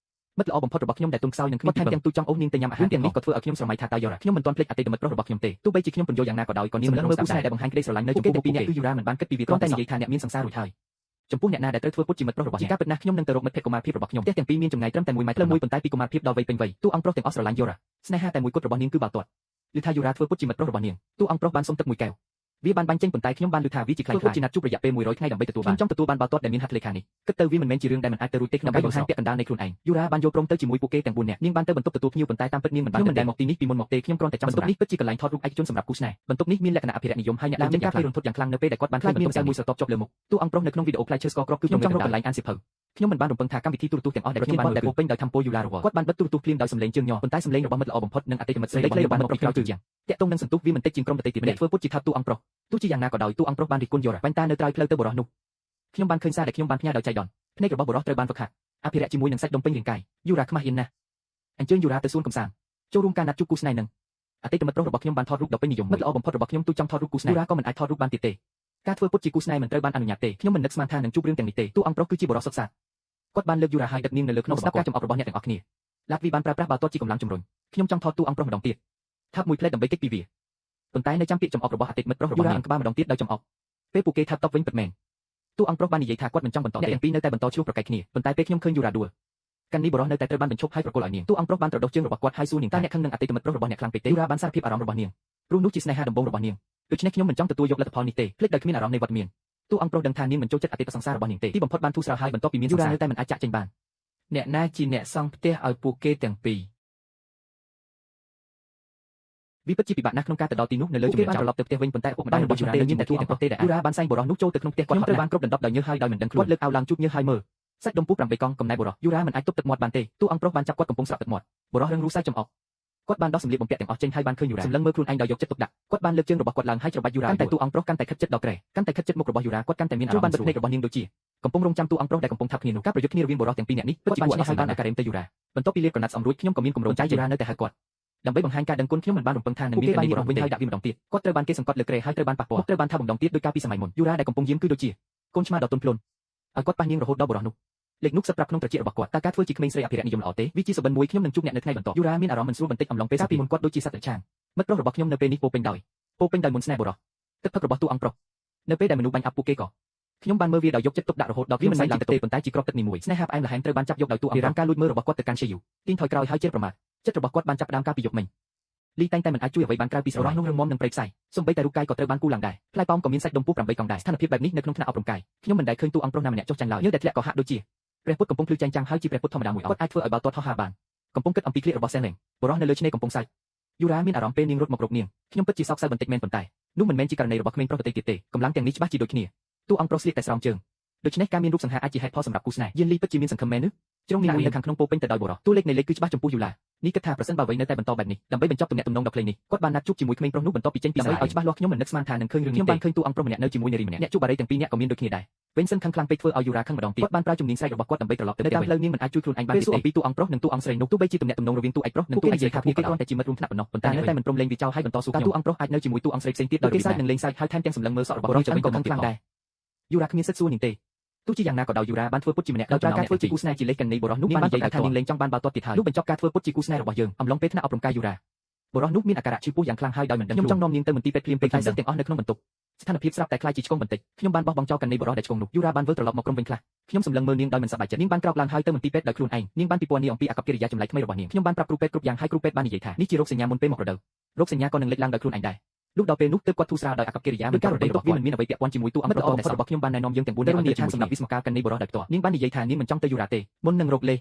ៅមិត្តល្អបំផុតរបស់ខ្ញុំដែលទុំខ្សោយនឹងគ្មានថែមទាំងទូចង់អូសនាងទៅញ៉ាំអាហារទាំងនេះក៏ធ្វើឲ្យខ្ញុំស្រមៃថាតើយូរ៉ាខ្ញុំមិនទាន់ភ្លេចអតីតមិត្តប្រុសរបស់ខ្ញុំទេទោះបីជាខ្ញុំពន្យល់យ៉ាងណាក៏ដោយក៏នាងមិនមើលគូស្នេហ៍ដែលបង្ហាញក្តីស្រឡាញ់នៅចំពោះពួកគេគឺយូរ៉ាមិនបានគិតពីវាគ្រាន់តែនិយាយថាអ្នកមានសង្សាររួចហើយចំពោះអ្នកណាដែលត្រូវធ្វើពុតជាមិត្តប្រុសរបស់អ្នកជាការពិតណាស់ខ្ញុំនឹងទៅរកមិត្តភក្តិកុមារភាពរបស់ខ្ញុំផ្ទះទាំងពីរមានចម្ងាយត្រឹមតែ1ម៉ែត្រផ្លូវមួយប៉ុន្តែពីកុមារភាពដល់វ័យពេញវ័យតួអង្គប្រុសទាំងអស់ស្រឡាញ់យូរ៉ាស្នេហាតែមួយគត់របស់នាងគឺបាល់ទាត់ឮថាយូរ៉ាធ្វើពុតជាមិត្តប្រុសរបស់នាងតួអង្គប្រុសបានសុំទឹកមួយកែវវាបានបាញ់ចេញប៉ុន្តែខ្ញុំបានឮថាវាជាខ្លាំងខ្លាជាណាត់ជួបរយៈពេល100ថ្ងៃដើម្បីទទួលបានខ្ញុំចង់ទទួលបានបាល់ទាត់ដែលមានហត្ថលេខានេះគិតទៅវាមិនមែនជារឿងដែលមិនអាចទៅរួចទេក្នុងការបង្ហាញពាក្យកណ្ដាលនៃខ្លួនឯងយូរ៉ាបានយល់ព្រមទៅជាមួយពួកគេទាំង4នាក់នាងបានទៅបន្ទប់ទទួលភ្ញៀវប៉ុន្តែតាមពិតនាងមិនបានទៅមកទីនេះពីមុនមកទេខ្ញុំគ្រាន់តែចង់បន្ទប់នេះពិតជាកន្លែងថតរូបឯកជនសម្រាប់គូស្នេហ៍បន្ទប់នេះមានលក្ខណៈអភិរក្សនិយមហើយអ្នកដែលមានការភ័យរន្ធត់យ៉ាងខ្លាំងនៅពេលដែលគាត់បានឃើញបន្ទប់មួយស្រទាប់ជាប់លើមុខតួអង្គប្រុសនៅក្នុងវីដេអូផ្លែឈើស្ករគ្រាប់គឺខ្ញុំចង់រកកន្លែងអានសៀវភៅខ្ញុំមិនបានរំពឹងថាកម្មវិធីទូរទស្សន៍ទាំងអស់ដែលខ្ញុំបានដែលពោពេញដោយធម្មពលយូឡារវល់គាត់បានបិទទូរទស្សន៍ភ្លាមដោយសំឡេងជើងញ័រប៉ុន្តែសំឡេងរបស់មិត្តល្អបំផុតនិងអតីតមិត្តស្រីរបស់បានមកពីក្រោយគឺយ៉ាងតាក់ទងនឹងសន្ទុះវាមិនតិចជាងក្រុមដទៃទៀតម្នាក់ធ្វើពុតជាថាតួអង្គប្រុសទោះជាយ៉ាងណាក៏ដោយតួអង្គប្រុសបានរិះគន់យូរ៉ាបាញ់តានៅត្រើយផ្លូវទៅបុរសនោះខ្ញុំបានឃើញសារដែលខ្ញុំបានផ្ញើដោយចៃដន្យភ្នែករបស់បុរសត្រូវបានហ្វឹកហាត់អភិរក្សជាមួយនឹងសាច់ដុំពេញរាងកាយយូរ៉ាខ្មាស់អៀនណាស់អញ្ជើញយូរ៉ាទៅសួនកំសាន្តចូលរួមការណាត់ជួបគូស្នេហ៍នឹងអតីតមិត្តប្រុសរបស់ខ្ញុំបានថតរូបដ៏ពេញនិយមមិត្តល្អបំផុតរបស់ខ្ញុំទូចង់ថតរូបគូស្នេហ៍យូរ៉ាក៏មិនអាចថតរូបបានទៀតទេការធ្វើពុតជាគូស្នេហ៍មិនត្រូវបានអនុញ្ញាតទេខ្ញុំមិននឹកស្មានថានឹងជួបរឿងទាំងនេះទេតួអង្គប្រុសគឺជាបុរសសុទ្ធសាធគាត់បានលើកយូរ៉ាហើយដឹកនាងនៅលើក្នុងស្ដាប់ការចំអករបស់អ្នកទាំងអស់គ្នា ឡាតវីបានប្រើប្រាស់បាល់ទាត់ជាកម្លាំងជំរុញខ្ញុំចង់ថតតួអង្គប្រុសម្ដងទៀតថាប់មួយផ្លែដើម្បីគេចពីវាប៉ុន្តែនៅចាំពាក្យចំអករបស់អតីតមិត្តប្រុសរបស់នាងក្បាលម្ដងទៀតដោយចំអកពេលពួកគេថាប់តបវិញពិតមែនតួអង្គប្រុសបាននិយាយថាគាត់មិនចង់បន្តទេអ្នកទាំងពីរនៅតែបន្តឈ្លោះប្រកែកគ្នាប៉ុន្តែពេលខ្ញុំឃើញយូរ៉ាដួលកាន់នេះបរោះនៅតែត្រូវបានបញ្ឈប់ហើយប្រគល់ឲ្យនាងតួអង្គប្រុសបានត្រដុសជើងរបស់គាត់ហើយសួរនាងតើអ្នកខឹងនឹងអតីតមិត្តប្រុសរបស់អ្នកខ្លាំងពេកទេយូរ៉ាបានសារភាពអារម្មណ៍របស់នាងព្រោះនោះជាស្នេហាដំបូងរបស់នាងដូច្នេះខ្ញុំមិនចង់ទទួលយកលទ្ធផលនេះទេភ្លេចដោយគ្មានអារម្មណ៍នៃវត្តមានតួអង្គប្រុសដឹងថានាងមិនចូលចិត្តអតីតសង្សាររបស់នាងទេទីបំផុតបានធូរស្រាលហើយបន្ទាប់ពីមានសង្សារនៅតែមិនអាចចាក់ចេញបាន អ្នកណាជាអ្នកសង់ផ្ទះឲ្យពួកគេទាំងពីរ វាពិតជាពិបាកណាស់ក្នុងការទៅដល់ទីនោះនៅលើជំនឿបានត្រឡប់ទៅផ្ទះវិញប៉ុន្តែឪពុកម្ដាយរបស់យូរ៉ានៅមានតែតួអង្គប្រុសទេដែលយូរ៉ាបានសែងបុរសនោះចូលទៅក្នុងផ្ទះគាត់ត្រូវបានគ្រប់ដណ្ដប់ដោយញើសហើយដោយមិនដឹងខ្លួនគាត់លើកអាវឡើងជូតញើសហើយមើលសាច់ដុំពុះ8កង់កំណែបុរសយូរ៉ាមិនអាចទប់ទឹកមាត់បានទេតួអង្គប្រុសបានចាប់គាត់កំពុងស្រក់ទឹកមាត់បុរសរឹងរូសសើចចំអកគាត់បានដោះសម្លៀកបំពាក់ទាំងអស់ចេញហើយបានឃើញយូរ៉ាសម្លឹងមើលខ្លួនឯងដោយយកចិត្តទុកដាក់គាត់បានលើកជើងរបស់គាត់ឡើងហើយច្របាច់យូរ៉ាកាន់តែតួអង្គប្រុសកាន់តែខិតជិតដល់ក្រែកាន់តែខិតជិតមុខរបស់យូរ៉ាគាត់កាន់តែមានអារម្មណ៍បានបិទភ្នែករបស់នាងដូចជាកំពុងរងចាំតួអង្គប្រុសដែលកំពុងថាប់គ្នានោះការប្រយុទ្ធគ្នារវាងបុរសទាំងពីរនាក់នេះពិតជាគួរឲ្យហើយបានឲ្យការ៉េមទៅយូរ៉ាបន្ទាប់ពីលាបក្រណាត់ស្អំរួចខ្ញុំក៏មានគម្រោងចៃយូរ៉ានៅតែហៅគាត់ដើម្បីបង្ហាញការដឹងគុណខ្ញុំមិនបានរំពឹងថានឹងមានការនេះវិញហើយដាក់វាម្ដងទៀតគាត់ត្រូវបានគេសង្កត់លើក្រែហើយត្រូវបានប៉ះពាល់ត្រូវបានថាម្ដងទៀតដោយការពីសម័យមុនយូរ៉ាដែលកំពុងយាមគឺដូចជាកូនឆ្មាដ៏ទន់ភ្លន់ឲ្យគាត់ប៉ះនាងរហូតដល់បុរសនោះលេខនោះសឹកប្រាប់ក្នុងត្រចៀករបស់គាត់តើការធ្វើជាក្មេងស្រីអភិរក្សនិយមល្អទេវាជាសុបិនមួយខ្ញុំនឹងជួបអ្នកនៅថ្ងៃបន្ទាប់យូរ៉ាមានអារម្មណ៍មិនស្រួលបន្តិចអំឡុងពេលពីមុនគាត់ដូចជាសត្វតិឆានមិត្តប្រុសរបស់ខ្ញុំនៅពេលនេះពោពេញដោយមុនស្នេហ៍បុរសទឹកផឹករបស់តួអង្គប្រុសនៅពេលដែលមនុស្សបាញ់អាប់ពួកគេក៏ខ្ញុំបានមើលវាដោយយកចិត្តទុកដាក់រហូតដល់វាមិនមែនជាទឹកទេប៉ុន្តែជាគ្រាប់ទឹកនេះមួយស្នេហាផ្អែមល្ហែមត្រូវបានចាប់យកដោយតួអង្គរាមការលួចមើលរបស់គាត់ទៅកាន់ជាយូទាញថយក្រោយហើយជេរប្រមាថចិត្តរបស់គាត់បានចាប់ផ្ដើមកាលពីយប់មិញលីតែងតែមិនអាចជួយអ្វីបានក្រៅពីស្រស់នោះរឹងមាំនិងព្រៃផ្សៃសូម្បីតែរូបកាយក៏ត្រូវបានគូឡើងដែរផ្លែប៉ោមក៏មានសាច់ដុំពោះ8កង់ដែរស្ថានភាពបែបនេះនៅក្នុងថ្នាក់អប់រំកាយខ្ញុំមិនដែលឃើញតួអង្គប្រុសណាម្នាក់ចុះចាញ់ឡើយញើសដែលធ្លាក់ក៏ហាក់ដូចជាព្រះពុទ្ធកំពុងភ្លឺចែងចាំងហើយជាព្រះពុទ្ធធម្មតាមួយអង្គគាត់អាចធ្វើឲ្យបាល់ទាត់ហោះហើរបានកំពុងគិតអំពីក្លៀករបស់សែនលេងបុរសនៅលើឆ្នេរកំពុងសើចយូរ៉ាមានអារម្មណ៍ពេលនាងរត់មករកនាងខ្ញុំពិតជាសោកសៅបន្តិចមែនប៉ុន្តែនោះមិនមែនជាករណីរបស់ក្មេងប្រុសដទៃទៀតទេកម្លាំងទាំងនេះច្បាស់ជាដូចគ្នាតួអង្គប្រុសស្លៀកតែស្រោមជើងដូច្នេះការមានរូបសង្ហាអាចជាហេតុផលសម្រាប់គូស្នេហ៍យានលីពិតជាមានសង្ឃឹមមែនឬជ្រុងនីមួយនៅខាងក្នុងពោពេញទៅដោយបុរសតួលេខនៃលេខគឺច្បាស់ចំពោះយូឡានេះគិតថាប្រសិនបើអ្វីនៅតែបន្តបែបនេះដើម្បីបញ្ចប់ទំនាក់ទំនងដ៏ខ្លីនេះគាត់បានណាត់ជួបជាមួយក្មេងប្រុសនោះបន្ទាប់ពីចេញពីសាលាឲ្យច្បាស់លាស់ខ្ញុំមិននឹកស្មានថានឹងឃើញរឿងនេះខ្ញុំបានឃើញតួអង្គប្រុសម្នាក់នៅជាមួយនារីម្នាក់អ្នកជួបបារីទាំងពីរនាក់ក៏មានដូចគ្នាដែរវិញសិនខឹងខ្លាំងពេកធ្វើឲ្យយូរ៉ាខឹងម្ដងទៀតគាត់បានប្រើជំនាញស្រែករបស់គាត់ដើម្បីត្រឡប់ទៅតាមផ្លូវនាងមិនអាចជួយខ្លួនឯងបានទេពេលសួរអំពីតួអង្គប្រុសនិងតួអង្គស្រីនោះទោះបីជាទំនាក់ទំនងរវាងតួឯកប្រុសនិងតួឯកស្រីថាពួកគេគ្រាន់តែជាមិត្តរួមថ្នាក់ប៉ុណ្ណោះប៉ុន្តែនៅតែមិនព្រមលេងវាចោលហើយបន្តសួរខ្ញុំតួអង្គប្រុសអាចនៅជាមួយតួអង្គស្រីផ្សេងទៀតដោយគេសើចនិងលេងសើចហើយថែមទាំងសម្លឹងមើលសក់របស់នាងទៅវិញក៏ខឹងខ្លាំងដែរយូរ៉ាគ្មានសិទ្ធិសួរនាងទេទោះជាយ៉ាងណាក៏ដោយយូរ៉ាបានធ្វើពុតជាម្នាក់ដោយប្រើការធ្វើជាគូស្នេហ៍ជាលេខកណីបុរសនោះបាននិយាយថានាងលែងចង់បានបាល់ទាត់ទៀតហើយនោះបញ្ចប់ការធ្វើពុតជាគូស្នេហ៍របស់យើងអំឡុងពេលថ្នាក់អប់រំកាយយូរ៉ាបុរសនោះមានអាការៈឈឺពោះយ៉ាងខ្លាំងហើយដោយមិនដឹងខ្ញុំចង់នាំនាងទៅមន្ទីរពេទ្យភ្លាមពេលតែសិស្សទាំងអស់នៅក្នុងបន្ទប់ស្ថានភាពស្រាប់តែក្លាយជាឆ្កងបន្តិចខ្ញុំបានបោះបង់ចោលកណីបុរសដែលឆ្កងនោះយូរ៉ាបានវិលត្រឡប់មកក្រុមវិញខ្លះខ្ញុំសម្លឹងមើលនាងដោយមិនសប្បាយចិត្តនាងបានក្រោកឡើងហើយទៅមន្ទីរពេទ្យដោយខ្លួនឯងនាងបានពិពណ៌នាអំពីអាកប្បកិរិយាចម្លែកថ្មីរបស់នាងខ្ញុំបានប្រាប់គ្រូពេទ្យគ្រប់យ៉ាងហើយគ្រូពេទ្យបាននិយាយថានេះជារោគសញ្ញាមុនពេលមករដូវរោគសញ្ញាក៏នឹងលេចឡើងដោយខ្លួនឯងដែរលុះដល់ពេលនោះទើបគាត់ធូរស្រាលដោយអាកប្បកិរិយាមិនការរដីទុកវាមិនមានអ្វីពាក់ព័ន្ធជាមួយតួអង្គប្រុសតែរបស់ខ្ញុំបានណែនាំយើងទាំង4នាក់ឲ្យទៅជាមួយសម្រាប់វិស្មកាលកណីបុរសដោយផ្ទាល់នាងបាននិយាយថានាងមិនចង់ទៅយូរ៉ាទេមុននឹងរកលេស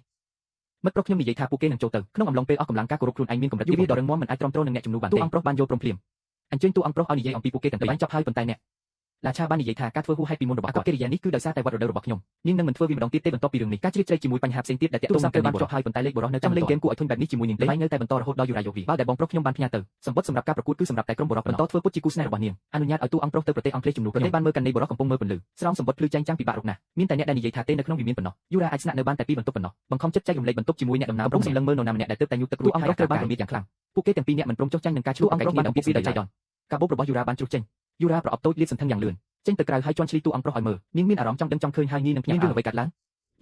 មិត្តប្រុសខ្ញុំនិយាយថាពួកគេនឹងចូលទៅក្នុងអំឡុងពេលអស់កម្លាំងការគោរពខ្លួនឯងមានកម្រិតយូរវាដ៏រឹងមាំមិនអាចទ្រាំទ្រនឹងអ្នកជំនួសបានទេតួអង្គប្រុសបានយល់ព្រមភ្លាមអញ្ជើញតួអង្គប្រុសឲ្យនិយាយអំពីពួកគេទាំងពីរបានចប់ហើយប៉ុន្តែអ្នកឡាឆាបាននិយាយថាការធ្វើហួសហេតុពីមុនរបស់គាត់កិរិយានេះគឺដោយសារតែវត្តរដូវរបស់ខ្ញុំនាងនឹងមិនធ្វើវាម្ដងទៀតទេបន្ទាប់ពីរឿងនេះការជ្រៀតជ្រែកជាមួយបញ្ហាផ្សេងទៀតដែលទាក់ទងនឹងបានចប់ហើយប៉ុន្តែលេខបុរសនៅចាំលេងហ្គេមគួរឲ្យធុញបែបនេះជាមួយនាងទេនៅតែបន្តរហូតដល់យូរ៉ាយកវាបើដែលបងប្រុសខ្ញុំបានផ្ញើទៅសម្បត្តិសម្រាប់ការប្រកួតគឺសម្រាប់តែក្រុមបុរសបន្តធ្វើពុតជាគូស្នេហ៍របស់នាងអនុញ្ញាតឲ្យតួអង្គប្រុសទៅប្រទេសអង់គ្លេសជំនួសប្រទេសបានមើលកាន់នៃបុរសកំពុងមើលពន្លឺស្រោមសម្បត្តិភ្លឺចែងចាំងពិបាករកណាស់មានតែអ្នកដែលនិយាយថាទេនៅក្នុងវិមានប៉ុណ្ណោះយូរ៉ាអាចស្នាក់នៅបានតែពីរបន្ទប់ប៉ុណ្ណោះបង្ខំចិត្តចែករំលែកបន្ទប់ជាមួយអ្នកដំណើរកំពុងសម្លឹងមើលនរណាម្នាក់ដែលទើបតែញូតទឹករួចហើយត្រូវបានរមៀតយ៉ាងខ្លាំងពួកគេទាំងពីរនាក់មិនព្រមចុះចាញ់នឹងការឈ្លោះអង្គប្រុសបានអំពាវនាវដោយចៃដន្យកាបូបរបស់យូរ៉ាបានជ្រុះចេញយូរ៉ាប្រអប់តូចលាតសន្ធឹងយ៉ាងលឿនចេញទៅក្រៅហើយជន់ឈ្លីតួអង្គប្រុសឲ្យមើលនាងមានអារម្មណ៍ចង់ដឹងចង់ឃើញហើយងាយនឹងភ្ញាក់រឿងអ្វីកើតឡើង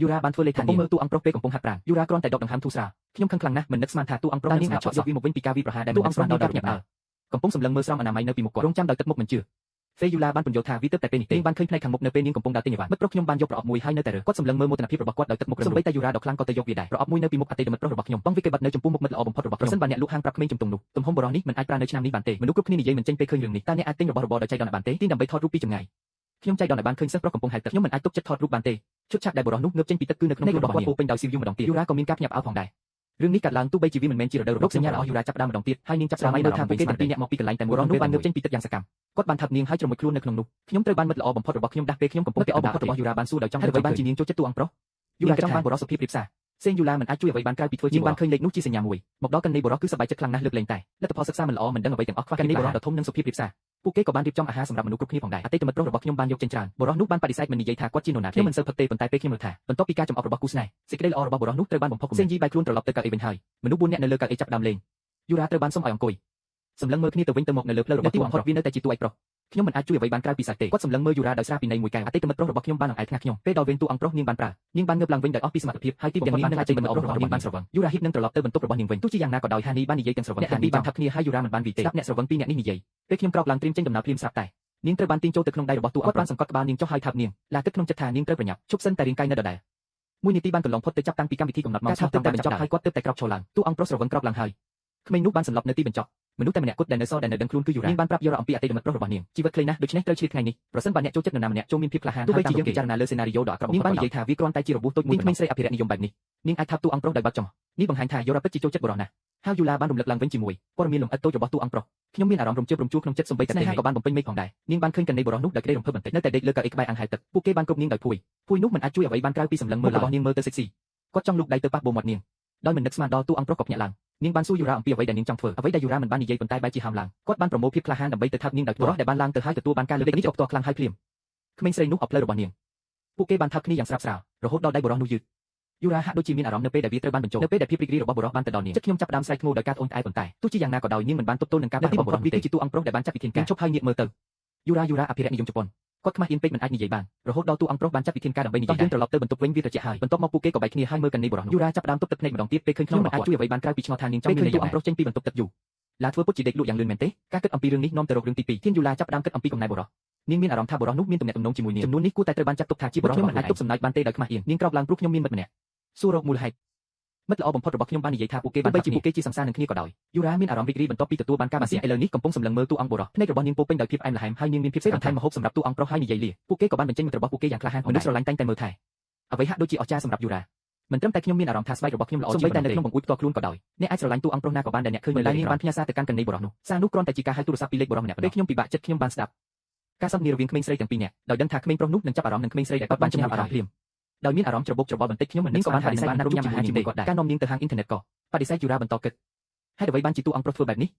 យូរ៉ាបានធ្វើលេខថានាងមើលតួអង្គប្រុសពេលកំពុងហាត់ប្រាណយូរ៉ាគ្រាន់តែដកដង្ហើមធូរស្រាលខ្ញុំខឹងខ្លាំងណាស់មិននឹកស្មានថាតួអង្គប្រុសនឹងអាចឆក់យកវាមកវិញពីការវាយប្រហារដែលតួអង្គប្រុសដល់ការភ្ញាក់ផ្អើលកំពុងសម្លឹងមើលស្រោមអនាម័យនៅពីមុខគាត់រងចាំដោយទឹកមុខមិនជឿហ្វេយូឡាបានពន្យល់ថាវាទើបតែពេលនេះទេនាងបានឃើញផ្នែកខាងមុខនៅពេលនាងកំពុងដើរទិញអីវ៉ាន់មិត្តប្រុសខ្ញុំបានយកប្រអប់មួយហើយនៅតែរើគាត់សម្លឹងមើលមោទនភាពរបស់គាត់ដោយទឹកមុខរឹងសូម្បីតែយូរ៉ាដ៏ខ្លាំងក៏ទៅយកវាដែរប្រអប់មួយនៅពីមុខអតីតមិត្តប្រុសរបស់ខ្ញុំបងវិកេបាត់នៅចំពោះមុខមិត្តល្អបំផុតរបស់ខ្ញុំប្រសិនបើអ្នកលក់ហាងប្រាប់ក្មេងជំទង់នោះទំហំបុរសនេះមិនអាចប្រើនៅឆ្នាំនេះបានទេមនុស្សគ្រប់គ្នានិយាយមិនចេញពេលឃើញរឿងនេះតើអ្នកអាចទិញរបស់របរដោយចៃដន្យបានទេទិញដើម្បីថតរូបពីចម្ងាយខ្ញុំចៃដន្យឲ្យបានឃើញសិស្សប្រុសកំពុងហែលទឹកខ្ញុំមិនអាចទុកចិត្តថតរូបបានទេឈុតឆាកដែលបុរសនោះងើបចេញពីទឹកគឺនៅក្នុងខ្លួនរបស់គាត់ពោពេញដោយស៊ីវយូម្ដងទៀតយូរ៉ាក៏មានការភ្ញាក់ផ្អើលផងដែររឿងនេះកាត់ឡើងទោះបីជាវាមិនមែនជារដូវរោគសញ្ញារបស់យូរ៉ាចាប់ផ្ដើមម្ដងទៀតហើយនាងចាប់ស្រមៃមើលថាពួកគេទាំងពីរនាក់មកពីកន្លែងតែមួយបុរសនោះបានងើបចេញពីទឹកយ៉ាងសកម្មគាត់បានថើបនាងហើយជ្រមុជខ្លួននៅក្នុងនោះខ្ញុំត្រូវបានមិត្តល្អបំផុតរបស់ខ្ញុំដាស់ពេលខ្ញុំកំពុងតែល្អបំផុតរបស់យូរ៉ាបានសួរដោយចង់អ្វីបានជានាងចូលចិត្តតួអង្គប្រុសយូរ៉ាចង់បានបុរសសុភាពរាបសារសេងយូឡាមិនអាចជួយអ្វីបានក្រៅពីធ្វើជាបានឃើញលេខនោះជាសញ្ញាមួយមកដល់កណីបុរសគឺសប្បាយចិត្តខ្លាំងណាស់លើកលែងតែលទ្ធផលសិក្សាមិនល្អមិនដឹងអ្វីទាំងអស់ខ្វះកណីបុរសដ៏ធំនិងសុភាពរាបសារពួកគេក៏បានរៀបចំអាហារសម្រាប់មនុស្សគ្រប់គ្នាផងដែរអតីតមិត្តប្រុសរបស់ខ្ញុំបានយកចេញច្រើនបុរសនោះបានបដិសេធមិននិយាយថាគាត់ជានរណាខ្ញុំមិនសូវផឹកទេប៉ុន្តែពេលខ្ញុំមើលថាបន្ទាប់ពីការចំអករបស់គូស្នេហ៍សេចក្តីល្អរបស់បុរសនោះត្រូវបានបំផុសគំនិតសេងយីបែរខ្លួនត្រឡប់ទៅកៅអីវិញហើយមនុស្ស4នាក់នៅលើកៅអីចាប់ផ្ដើមលេងយូរ៉ាត្រូវបានសុំឲ្យអង្គុយសម្លឹងមើលគ្នាទៅវិញទៅមកនៅលើផ្លូវរបស់ទីបំផុតវានៅតែជាតួឯកប្រុស ខ្ញុំមិនអាចជួយអ្វីបានក្រៅពីសាច់ទេគាត់សម្លឹងមើលយូរ៉ាដោយស្រាពីនៃមួយកែវអតីតមិត្តប្រុសរបស់ខ្ញុំបានអង្អែលថ្ងាសខ្ញុំពេលដល់វេនតួអង្គប្រុសនាងបានប្រើនាងបានងើបឡើងវិញដោយអស់ពីសមត្ថភាពហើយទីបំផុតបានខ្លាចចេញមិត្តប្រុសរបស់នាងបានស្រវឹងយូរ៉ាហ៊ីបនឹងត្រឡប់ទៅបន្ទប់របស់នាងវិញទោះជាយ៉ាងណាក៏ដោយហានីបាននិយាយទាំងស្រវឹងអ្នកទាំងពីរបានថាប់គ្នាហើយយូរ៉ាមិនបានវីទេស្ដាប់អ្នកស្រវឹងពីរអ្នកនេះនិយាយពេលខ្ញុំក្រោកឡើងត្រៀមចេញដំណើរភ្លាមស្រាប់តែនាងត្រូវបានទាញចូលទៅក្នុងដៃរបស់តួអង្គគាត់បានសង្កត់ក្បាលនាងចុះហើយថាប់នាងឡាគិតក្នុងចិត្តថានាងត្រូវប្រញាប់ឈប់សិនតែរាងកាយនៅដដែលមួយនាទីបានកន្លងផុតទៅចាប់តាំងពីកម្មវិធីកំណត់ម៉ោងឆាប់ទើបតែបញ្ចប់ហើយគាត់ទើបតែក្រោកឈរឡើងតួអង្គប្រុសស្រវឹងក្រោកឡើងហើយក្មេងនោះបានសន្លប់នៅទីបញ្ចប់មនុស្សតែម្នាក់គត់ដែលនៅសល់ដែលនៅដឹងខ្លួនគឺយូរ៉ានាងបានប្រាប់យូរ៉ាអំពីអតីតមិត្តប្រុសរបស់នាងជីវិតខ្លីណាស់ដូច្នេះត្រូវឆ្លៀតថ្ងៃនេះប្រសិនបើអ្នកចូលចិត្តនរណាម្នាក់ចូលមានភាពក្លាហានទោះបីជាយើងពិចារណាលើសេណារីយ៉ូដ៏អាក្រក់នាងបាននិយាយថាវាគ្រាន់តែជារបួសតូចមួយក្មេងស្រីអភិរក្សនិយមបែបនេះនាងអាចថាប់តួអង្គប្រុសដោយបើកចំនេះបង្ហាញថាយូរ៉ាពិតជាចូលចិត្តបុរសណាស់ហើយយូឡាបានរំលឹកឡើងវិញជាមួយព័ត៌មានលម្អិតតូចរបស់តួអង្គប្រុសខ្ញុំមានអារម្មណ៍រំជើបរំជួលក្នុងចិត្តសំបីតែស្នេហាក៏បានបំពេញមេឃផងដែរនាងបានឃើញកណីបុរសនោះដោយក្តីរំភើបបន្តិចនៅតែដេកលើកៅអីក្បែរអាងហែលទឹកពួកគេបានគ្រប់នាងដោយភួយភួយនោះមិនអាចជួយអ្វីបានក្រៅពីសម្លឹងមើលរបស់នាងមើលទៅសិចស៊ីគាត់ចង់លូកដៃទៅប៉ះបូមាត់នាងដោយមិននឹកស្មានដល់តួអង្គប្រុសក៏ភ្ញាក់ឡើងនាងបានសួរយូរ៉ាអំពីអ្វីដែលនាងចង់ធ្វើអ្វីដែលយូរ៉ាមិនបាននិយាយប៉ុន្តែបែរជាហាមឡើងគាត់បានប្រមូលភាពក្លាហានដើម្បីទៅថាប់នាងដោយផ្ទាល់ដែលបានឡើងទៅហើយទទួលបានការលើកនេះក៏ផ្ទាល់ខ្លាំងហើយភ្លាមក្មេងស្រីនោះអបផ្លូវរបស់នាងពួកគេបានថាប់គ្នាយ៉ាងស្រាប់ស្រាលរហូតដល់ដៃបុរសនោះយឺតយូរ៉ាហាក់ដូចជាមានអារម្មណ៍នៅពេលដែលវាត្រូវបានបញ្ចូលនៅពេលដែលភាពរីករាយរបស់បុរសបានទៅដល់នាងចិត្តខ្ញុំចាប់ផ្ដើមស្រែកធ្ងោដោយការត្អូញត្អែប៉ុន្តែទោះជាយ៉ាងណាក៏ដោយនាងមិនបានទប់ទល់នឹងការប៉ះរបស់បុរសវាគឺជាតួអង្គប្រុសដែលបានចាត់វិធានការជប់ហើយងាកមើលទៅយូរ៉ាយូរ៉ាអភិរក្សនិយមជប៉ុនគាត់ខ្មាស់អៀនពេកមិនអាចនិយាយបានរហូតដល់តួអង្គប្រុសបានចាត់វិធានការដើម្បីនិយាយយើងត្រឡប់ទៅបន្ទប់វិញវាត្រជាក់ហើយបន្ទាប់មកពួកគេក៏បែកគ្នាហើយមើលកណីបុរសនោះយូរ៉ាចាប់ផ្ដើមទប់ទឹកភ្នែកម្ដងទៀតពេលឃើញខ្ញុំមិនអាចជួយអ្វីបានក្រៅពីឆ្ងល់ថានាងចង់មានតួអង្គប្រុសចេញពីបន្ទប់ទឹកយូឡាធ្វើពុតជាដេកលក់យ៉ាងលឿនមែនទេការគិតអំពីរឿងនេះនាំទៅរករឿងទី2ធានយូឡាចាប់ផ្ដើមគិតអំពីកំណែបុរសនាងមានអារម្មណ៍ថាបុរសនោះមានទំនាក់ទំនងជាមួយនាងចំនួននេះគួរតែត្រូវបានចាត់ទុកថាជាបុរសខ្ញុំមិនអាចទប់សំណើចបានទេដោយខ្មាស់អៀននាងក្រោកឡើងព្រោះខ្ញុំមានមិត្តម្នាក់សួររកមូលហេតុមិត្តល្អបំផុតរបស់ខ្ញុំបាននិយាយថាពួកគេបានបីជាពួកគេជាសង្សារនឹងគ្នាក៏ដោយយូរ៉ាមានអារម្មណ៍រីករាយបន្ទាប់ពីទទួលបានការបាសៀឥឡូវនេះកំពុងសម្លឹងមើលតួអង្គបុរសភ្នែករបស់នាងពោពេញដោយភាពផ្អែមល្ហែមហើយនាងមានភាពសេបន្ថែមម្ហូបសម្រាប់តួអង្គប្រុសហើយនិយាយលាពួកគេក៏បានបញ្ចេញមិត្តរបស់ពួកគេយ៉ាងក្លាហានមនុស្សស្រឡាញ់តែងតែមើលថែអ្វីហាក់ដូចជាអស្ចារ្យសម្រាប់យូរ៉ាមិនត្រឹមតែខ្ញុំមានអារម្មណ៍ថាស្បែករបស់ខ្ញុំល្អជាងសូម្បីតែនៅក្នុងបង្អួចផ្ទាល់ខ្លួនក៏ដោយអ្នកអាចស្រឡាញ់តួអង្គប្រុសណាក៏បានដែលអ្នកឃើញនៅឡើយនាងបានផ្ញើសារទៅកាន់កណីបុរសនោះសារនោះគ្រាន់តែជាការហៅទូរស័ព្ទពីលេខបុរសម្នាក់ប៉ុណ្ណោះពេលខ្ញុំពិបាកចិត្តខ្ញុំបានស្ដាប់ការសន្ទនារវាងក្មេងស្រីទាំងពីរនាក់ដោយដឹងថាក្មេងប្រុសនោះនឹងចាប់អារម្មណ៍នឹងក្មេងស្រីដែលគាត់បានចំណាប់អារម្មណ៍ភ្លាមដោយមានអារម្មណ៍ច្របូកច្របល់បន្តិចខ្ញុំមិននឹងក៏បានបដិសេធណាត់ជួបជាមួយនាងទេការនាំនាងទៅហាងអ៊ីនធឺណិតក៏បដិសេធយូរ៉ាបន្តគិតហេតុអ្វីបានជាតួអង្គប្រុសធ្វើបែបនេ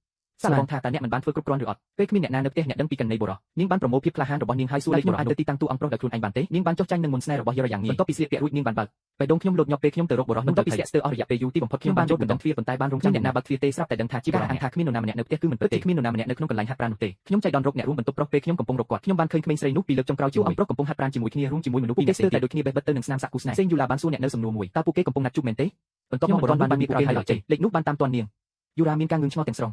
ះសាឡបងថាតើអ្នកមិនបានធ្វើគ្រប់គ្រាន់ឬអត់ពេលគ្មានអ្នកណានៅផ្ទះអ្នកដឹងពីកណីបុរសនាងបានប្រមូលភាពក្លាហានរបស់នាងហើយសួរលេខបុរសនោះទៅទីតាំងតួអង្គប្រុសដោយខ្លួនឯងបានទេនាងបានចុះចាញ់នឹងមន្តស្នេហ៍របស់យូរ៉ាយ៉ាងងាយបន្ទាប់ពីស្លៀកពាក់រួចនាងបានបើកបេះដូងខ្ញុំលោតញាប់ពេលខ្ញុំទៅរកបុរសនោះបន្ទាប់ពីស្ទាក់ស្ទើរអស់រយៈពេលយូរទីបំផុតខ្ញុំបានចូលកណ្ដឹងទ្វារប៉ុន្តែបានរងចាំអ្នកណាបើកទ្វារទេស្រាប់តែដឹងថាជាបុរសអាងថាគ្មាននរណាម្នាក់នៅផ្ទះគឺមិនពិតទេគ្មាននរណាម្នាក់នៅក្នុងកន្លែងហាត់ប្រាណនោះទេខ្ញុំចៃដន្យរកអ្នករួមបន្ទប់ប្រុសពេលខ្ញុំកំពុងរកគាត់ខ្ញុំបានឃើញក្មេងស្រីនោះពីលើកចុងក្រោយជាមួយអង្គប្រុសកំពុងហាត់ប្រាណជាមួយគ្នារួមជាមួយមនុស្សពីរនាក់ស្ទើរតែដូចគ្នាបេះបិទទៅនឹងស្នាមសាក់គូស្នេហ៍សេងយូឡាបានសួរអ្នកនៅសំណួរមួយតើពួកគេកំពុងណាត់ជួបមែនទេបន្ទាប់មកបុរសបានមានក្រោយហើយឡើយចេលេខនោះបានតាមទាន់នាងយូរ៉ាមានការងឿងឆ្ងល់ទាំងស្រុង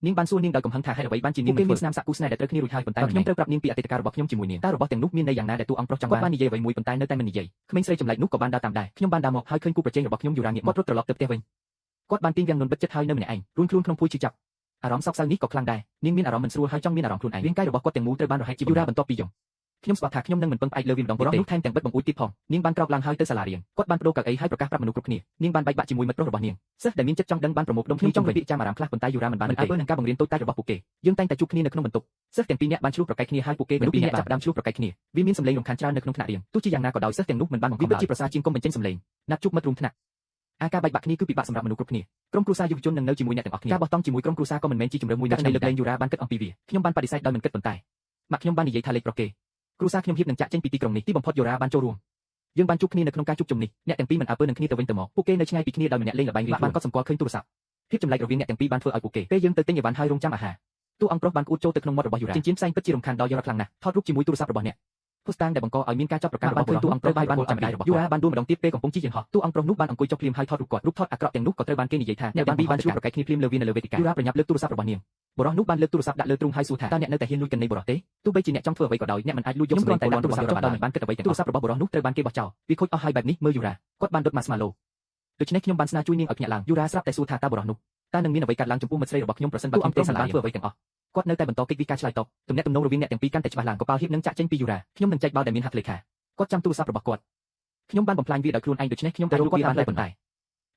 នាងបានសួរនាងដោយកំហឹងថាហេតុអ្វីបានជានាងមិនធ្វើស្នាមសាក់គូស្នេហ៍ដែលត្រូវគ្នារួចហើយប៉ុន្តែខ្ញុំត្រូវប្រាប់នាងពីអតីតកាលរបស់ខ្ញុំជាមួយនាងតើរបស់ទាំងនោះមានន័យយ៉ាងណាដែលតួអង្គប្រុសចង់បានគាត់បាននិយាយអ្វីមួយប៉ុន្តែនៅតែមិននិយាយក្មេងស្រីចម្លែកនោះក៏បានដើរតាមដែរខ្ញុំបានដើរមកហើយឃើញគូប្រជែងរបស់ខ្ញុំយូរ៉ាងាកមករត់ត្រឡប់ទៅផ្ទះវិញគាត់បានទាញវាំងននបិទចិត្តហើយនៅម្នាក់ឯងរួនខ្លួនក្នុងភួយឈឺចាប់អារម្មណ៍សោកសៅនេះក៏ខ្លាំងដែរនាងមានអារម្មណ៍មិនស្រួលហើយចង់មានអារម្មណ៍ខ្លួនឯងរាងកាយរបស់គាត់ទាំងមូលត្រូវបានរហែកជាយូរ៉ាបន្ទាប់ពីយំខ្ញុំស្បត់ថាខ្ញុំនឹងមិនពឹងផ្អែកលើវាម្ដងទៀតទេនោះថែមទាំងបិទបង្អួចទៀតផងនាងបានក្រោកឡើងហើយទៅសាលារៀនគាត់បានបដូរកៅអីហើយប្រកាសប្រាប់មនុស្សគ្រប់គ្នានាងបានបែកបាក់ជាមួយមិត្តប្រុសរបស់នាងសិស្សដែលមានចិត្តចង់ដឹងបានប្រមូលផ្ដុំគ្នាចង់វិភាគចាំអារម្មណ៍ខ្លះប៉ុន្តែយូរ៉ាមិនបានទេនឹងការបង្រៀនតូចតាចរបស់ពួកគេយើងតែងតែជួបគ្នានៅក្នុងបន្ទប់សិស្សទាំងពីរនាក់បានឆ្លោះប្រកែកគ្នាហើយពួកគេមនុស្សពីរនាក់ចាប់ផ្ដើមឆ្លោះប្រកែកគ្នាវាមានសម្លេងរំខានច្រើននៅក្នុងថ្នាក់រៀនទោះជាយ៉ាងណាក៏ដោយសិស្សទាំងនោះមិនបានបង្ខំឡើយវាពិតជាប្រសើរជាងកុំបញ្ចេញសម្លេងណាត់ជួបមិត្តរួមថ្នាក់អាការបែកបាក់គ្នាគឺពិបាកសម្រាប់មនុស្សគ្រប់គ្នាក្រុមគ្រួសារយុវជននឹងនៅជាមួយអ្នកទាំងអស់គ្នាការបោះតង់ជាមួយក្រុមគ្រួសារក៏មិនមែនជាជម្រើសមួយនៅលើកលែងយូរ៉ាបានគិតអំពីវាខ្ញុំបានបដិសេធដោយមិនគិតប៉ុន្តែម៉ាក់ខ្ញុំបាននិយាយថាលេខប្រុសគេគ្រួសារខ្ញុំហៀបនឹងចាក់ចេញពីទីក្រុងនេះទីបំផុតយូរ៉ាបានចូលរួមយើងបានជួបគ្នានៅក្នុងការជួបជុំនេះអ្នកទាំងពីរមិនអើពើនឹងគ្នាទៅវិញទៅមកពួកគេនៅឆ្ងាយពីគ្នាដោយម្នាក់លេងល្បែងរៀងបានកត់សម្គាល់ឃើញទូរស័ព្ទភាពចម្លែករវាងអ្នកទាំងពីរបានធ្វើឲ្យពួកគេពេលយើងទៅទិញអីវ៉ាន់ហើយរងចាំអាហារតួអង្គប្រុសបានក្អួតចូលទៅក្នុងមាត់របស់យូរ៉ាចិញ្ចៀនផ្សែងពិតជារំខានដល់យូរ៉ាខ្លាំងណាស់ថតរូបជាមួយទូរស័ព្ទរបស់អ្នកភស្តុតាងដែលបង្កឲ្យមានការចាប់ប្រកាន់របស់តួអង្គប្រុសបានចាំម្ដាយរបស់យូរ៉ាបានដួលម្ដងទៀតពេលកំពុងជិះយន្តហោះតួអង្គប្រុសនោះបានអង្គុយចុះភ្លាមហើយថតរូបគាត់រូបថតអាក្រក់ទាំងនោះក៏ត្រូវបានគេនិយាយថាអ្នកទាំងពីរបានជួបប្រកែកគ្នាភ្លាមលើវានៅលើវេទិកាយូរ៉ាប្រញាប់លើកទូរស័ព្ទរបស់នាងបុរសនោះបានលើកទូរស័ព្ទដាក់លើទ្រូងហើយសួរថាតើអ្នកនៅតែហ៊ានលួចកណីបុរសទេទោះបីជាអ្នកចង់ធ្វើអ្វីក៏ដោយអ្នកមិនអាចលួចយកសម្លេងតែដាក់ទូរស័ព្ទចុះដោយមិនបានគិតអ្វីទាំងទូរស័ព្ទរបស់បុរសនោះត្រូវបានគេបោះចោលវាខូចអស់ហើយបែបនេះមើលយូរ៉ាគាត់បានដុតម៉ាស្មាឡូដូច្នេះខ្ញុំបានស្នើជួយនាងឲ្យភ្ញាក់ឡើងយូរ៉ាស្រាប់តែសួរថាតើបុរសនោះតើនឹងមានអ្វីកើតឡើងចំពោះមិត្តស្រីរបស់ខ្ញុំប្រសិនបើខ្ញុំទេមិនបានធ្វើអ្វីទាំងអស់គាត់នៅតែបន្តកិច្ចវិការឆ្លើយតបទំនាក់ទំនងរវាងអ្នកទាំងពីរកាន់តែច្បាស់ឡើងកប៉ាល់ហៀបនឹងចាក់ចេញពីយូរ៉ាខ្ញុំនឹងចែកបាល់ដែលមានហត្ថលេខាគាត់ចាំទូរស័ព្ទរបស់គាត់ខ្ញុំបានបំផ្លាញវាដោយខ្លួនឯងដូច្នេះខ្ញុំតែរកគាត់បានតែប៉ុន្តែ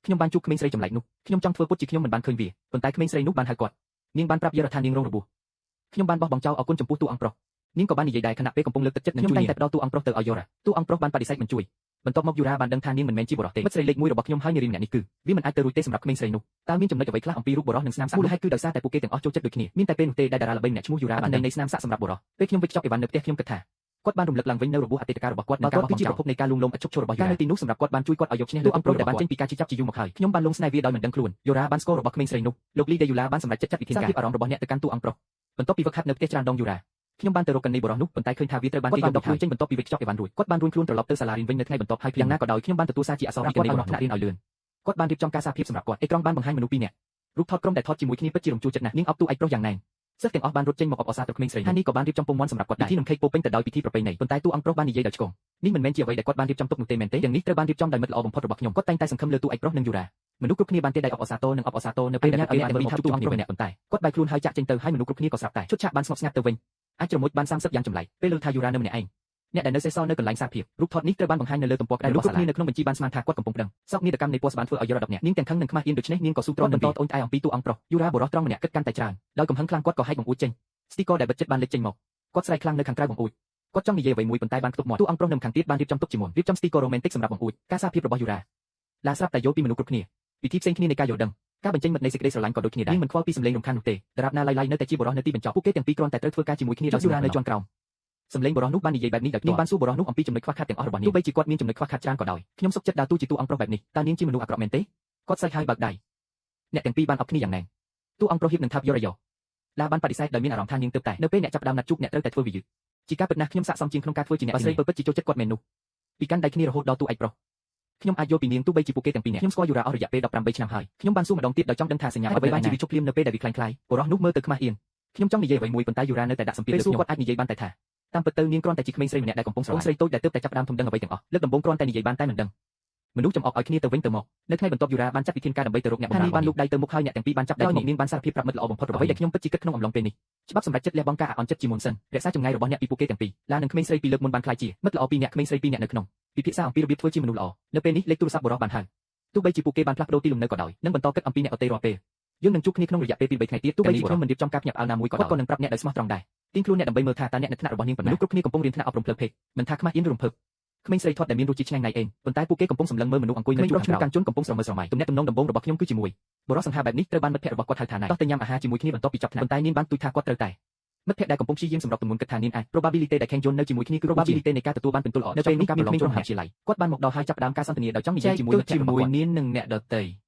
ខ្ញុំបានជួបក្មេងស្រីចម្លែកនោះខ្ញុំចង់ធ្វើពុតជាខ្ញុំមិនបានឃើញវាប៉ុន្តែក្មេងស្រីនោះបានហៅគាត់នាងបានប្រាប់យរដ្ឋថានាងរងរបួសខ្ញុំបានបោះបង់ចោលអរគុណចំពោះតួអង្គប្រុសនាងក៏បាននិយាយដែរខណៈពេលកំពុងលើកទឹកចិត្តនិងជួយនាងតែផ្ដល់តួអង្គប្រុសទៅឲ្យយរ៉ាតួអង្គប្រុសបានបដិសេធមិនជួយបន្ទាប់មកយូរ៉ាបានដឹងថានាងមិនមែនជាបុរសទេមិត្តស្រីលេខ1របស់ខ្ញុំហើយនារីម្នាក់នេះគឺវាមិនអាចទៅរួចទេសម្រាប់ក្មេងស្រីនោះតើមានចំណុចអ្វីខ្លះអំពីរូបបុរសនិងស្នាមសាក់មូលហេតុគឺដោយសារតែពួកគេទាំងអស់ចូលចិត្តដូចគ្នាមានតែពេលនោះទេដែលតារាល្បីម្នាក់ឈ្មោះយូរ៉ាបាននៃស្នាមសាក់សម្រាប់បុរសពេលខ្ញុំវិចខ្ចប់អីវ៉ាន់នៅផ្ទះខ្ញុំគិតថាគាត់បានរំលឹកឡើងវិញនៅរបួសអតីតកាលរបស់គាត់និងការបោះបង់ចោលគឺជាប្រភពនៃការលួងលោមឥតឈប់ឈររបស់យូរ៉ានៅទីនោះសម្រាប់គាត់បានជួយគាត់ឲ្យយកឈ្នះលើអង្គប្រុសដែលបានចេញពីការជិះចាប់ជាយូរមកហើយខ្ញុំបានលងស្នេហ៍វាដោយមិនដឹងខ្លួនយូរ៉ាបានស្គាល់របស់ក្មេងស្រីនោះលោកលីដេយូឡាបានសម្រេចចិត្តចាត់វិធានការអារម្មណ៍របស់អ្នកទៅកាន់តួអង្គប្រុសបន្ទាប់ពីវឹកហាត់នៅផ្ទះច្រើនដងយូរ៉ា ខ្ញុំបានទៅរកកណីបុរសនោះប៉ុន្តែឃើញថាវាត្រូវបានគេយកដកខ្លួនចេញបន្ទាប់ពីវេចខ្ចប់អីវ៉ាន់រួចគាត់បានរួញខ្លួនត្រឡប់ទៅសាលារៀនវិញនៅថ្ងៃបន្ទាប់ហើយយ៉ាងណាក៏ដោយខ្ញុំបានទទួលសារជាអក្សរពីកណីបុរសថ្នាក់រៀនឲ្យលឿនគាត់បានរៀបចំការសារភាពសម្រាប់គាត់អេក្រង់បានបង្ហាញមនុស្សពីរនាក់រូបថតក្រុមដែលថតជាមួយគ្នាពិតជារំជួលចិត្តណាស់នាងអបទូឯកប្រុសយ៉ាងណែនសិស្សទាំងអស់បានរត់ចេញមកអបអរសាទរក្មេងស្រីហានីក៏បានរៀបចំពុំមាន់សម្រាប់គាត់ដែរពិធីនំខេកពោពេញទៅដោយពិធីប្រពៃណីប៉ុន្តែតួអង្គប្រុសបាននិយាយដោយឆ្គងនេះមិនមែនជាអ្វីដែលគាត់បានរៀបចំទុកនោះទេមែនទេយ៉ាងនេះត្រូវបានរៀបចំដោយមិត្តល្អបំផុតរបស់ខ្ញុំគាត់តែងតែសង្ឃឹមលើតួឯកប្រុសនិងយូរ៉ាមនុស្សគ្រប់គ្នាបានទេដៃអបអរសាទរនិងអបអរសាទរនៅពេលដែលពួកគេបានមើលមកជួបតួអង្គប្រុសម្នាក់ប៉ុន្តែគាត់បែរខ្លួនហើយចាក់ចេញទៅហើយមនុស្សគ្រប់គ្នាក៏ស្រាប់តែឈុតឆាកបានស្ងប់ស្ងាត់ទៅវិញអាចជ្រមុជបាន30យ៉ាងចម្លែកពេលលើថាយូរ៉ានៅម្នាក់ឯងអ្នកដែលនៅសេសសល់នៅកន្លែងសារភាពរូបថតនេះត្រូវបានបង្ហាញនៅលើទំព័រក្តៅរបស់សាលានៅក្នុងបញ្ជីបានស្មានថាគាត់កំពុងប្តឹងសោកនាដកម្មនៃពណ៌បានធ្វើឲ្យយល់10នាក់នាងទាំងខឹងនិងខ្មាស់អៀនដូច្នេះនាងក៏ស៊ូទ្រាំបន្តត្អូញត្អែអំពីតួអង្គប្រុសយូរ៉ាបុរសត្រង់ម្នាក់គិតកាន់តែច្រើនដោយកំហឹងខ្លាំងគាត់ក៏ហែកបង្អួចចេញស្ទីកដែលបិទចិត្តបានលេចចេញមកគាត់ស្រែកខ្លាំងនៅខាងក្រៅបង្អួចគាត់ចង់និយាយអ្វីមួយប៉ុន្តែបានខ្ទប់មាត់តួអង្គប្រុសនៅខាងទៀតបានរៀបចំទុកជាមុនរៀបចំស្ទីករ៉ូមែនទិកសម្រាប់បង្អួចការសារភាពរបស់យូរ៉ាឡាស្រាប់តែយល់ពីមនុស្សគ្រប់គ្នាពិធីផ្សេងគ្នានៃការយល់ដឹងការបញ្ចេញមិត្តនៃសេចក្តីស្រឡាញ់ក៏ដូចគ្នាដែរនាងមិនខ្វល់ពីសម្លេងរំខាននោះទេដរាបណាឡៃឡៃនៅតែជាបុរសនៅទីបញ្ចប់ពួកគេទាំងពីរគ្រាន់តែត្រូវធ្វើការជាមួយគ្នាដោយយូរ៉ានៅជាន់ក្រោមសម្លេងបុរសនោះបាននិយាយបែបនេះដោយនាងបានសួរបុរសនោះអំពីចំណុចខ្វះខាតទាំងអស់របស់នាងទោះបីជាគាត់មានចំណុចខ្វះខាតច្រើនក៏ដោយខ្ញុំសុខចិត្តដើរតួជាតួអង្គប្រុសបែបនេះតើនាងជាមនុស្សអាក្រក់មែនទេគាត់សើចហើយបើកដៃអ្នកទាំងពីរបានអបគ្នាយ៉ាងណែនតួអង្គប្រុសហៀបនឹងថាប់យករយោឡាបានបដិសេធដោយមានអារម្មណ៍ថានាងទើបតែនៅពេលអ្នកចាប់ផ្ដើមណាត់ជួបអ្នកត្រូវតែធ្វើវាយឺតជាការពិតណាស់ខ្ញុំស័ក្តិសមជាងក្នុងការធ្វើជាអ្នកបើស្រីពិតជាចូលចិត្តគាត់មែននោះពីកាន់ដៃគ្នារហូតដល់តួឯកប្រុសខ្ញុំអាចយល់ពីនាងទោះបីជាពួកគេទាំងពីរនាក់ខ្ញុំស្គាល់យូរ៉ាអស់រយៈពេល18ឆ្នាំហើយខ្ញុំបានសួរម្ដងទៀតដោយចង់ដឹងថាសញ្ញាអ្វីបានជាវាជប់ភ្លាមនៅពេលដែលវាខ្លាំងខ្លាយបុរសនោះមើលទៅខ្មាស់អៀនខ្ញុំចង់និយាយអ្វីមួយប៉ុន្តែយូរ៉ានៅតែដាក់សម្ពាធលើខ្ញុំគាត់អាចនិយាយបានតែថាតាមពិតទៅនាងគ្រាន់តែជាក្មេងស្រីម្នាក់ដែលកំពុងស្រឡាញ់ស្រីតូចដែលទើបតែចាប់ផ្ដើមធំដឹងអ្វីទាំងអស់លើកដំបូងគ្រាន់តែនិយាយបានតែមិនដឹងមនុស្សចំអកឲ្យគ្នាទៅវិញទៅមកនៅថ្ងៃបន្ទាប់យូរ៉ាបានចាត់វិធានការដើម្បីទៅរកអ្នកបម្រើបានលូកដៃទៅមុខហើយអ្នកទាំងពីរបានចាប់ដៃមកនាងបានសារភាពប្រាប់មិត្តល្អបំផុតរបស់អ្វីដែលខ្ញុំពិតជាគិតក្នុងអំឡុងពេលនេះច្បាប់សម្រេចចិត្តលះបង់ការអន់ចិត្តជាមុនសិនរក្សាចម្ងាយរបស់អ្នកពីពួកគេទាំងពីរឡានិងក្មេងស្រីពីលើកមុនបានក្លាយជាមិត្តល្អពីរអ្នកក្មេងស្រីពីរអ្នកនៅក្នុងពិភាក្សាអំពីរបៀបធ្វើជាមនុស្សល្អនៅពេលនេះលេខទូរស័ព្ទបុរសបានហៅទោះបីជាពួកគេបានផ្លាស់ប្ដូរទីលំនៅក៏ដោយនិងបន្តគិតអំពីអ្នកដទៃរាល់ពេលយើងនឹងជួបគ្នាក្នុងរយៈពេល2-3ថ្ងៃទៀតទោះបីជាខ្ញុំមិនរៀបចំការភ្ញាក់ផ្អើលណាមួយក៏ដោយគាត់ក៏នឹងប្រាប់អ្នកដោយស្មោះត្រង់ដែរទៀងខ្លួនអ្នកដើម្បីមើលថាតើអ្នកនៅថ្នាក់របស់នាងប៉ុណ្ណាមនុស្សគ្រប់គ្នាកំពុងរៀនថ្នាក់អប់រំផ្លូវភេទមិនថាខ្មាស់អៀនឬរំភើបក្មេងស្រីធាត់ដែលមានរសជាតិឆ្ងាញ់ណៃអេងប៉ុន្តែពួកគេកំពុងសម្លឹងមើលមនុស្សអង្គុយនៅជួរខាងក្រោយជនកំពុងស្រមើស្រមៃទំនាក់ទំនងដំបូងរបស់ខ្ញុំគឺជាមួយបុរសសង្ហាបែបនេះត្រូវបានមិត្តភក្តិរបស់គាត់ហៅថាណៃតោះទៅញ៉ាំអាហារជាមួយគ្នាបន្ទាប់ពីចប់ថ្នាក់ប៉ុន្តែនាងបានទូចថាគាត់ត្រូវតែមិត្តភក្តិដែលកំពុងព្យាយាមសម្របទម្ងន់គិតថានាងអាច probability ដែលខេងយន្តនៅជាមួយគ្នាគឺ probability នៃការទទួលបានពិន្ទុល្អនៅពេលនេះការប្រឡងចូលមហាវិទ្យាល័យគាត់បានមកដល់ហើយចាប់ផ្ដើមការសន្ទនាដោយចង់និយាយជាមួយមិត្តភក្តិ ជាមួយនាងនិងអ្នកដទៃ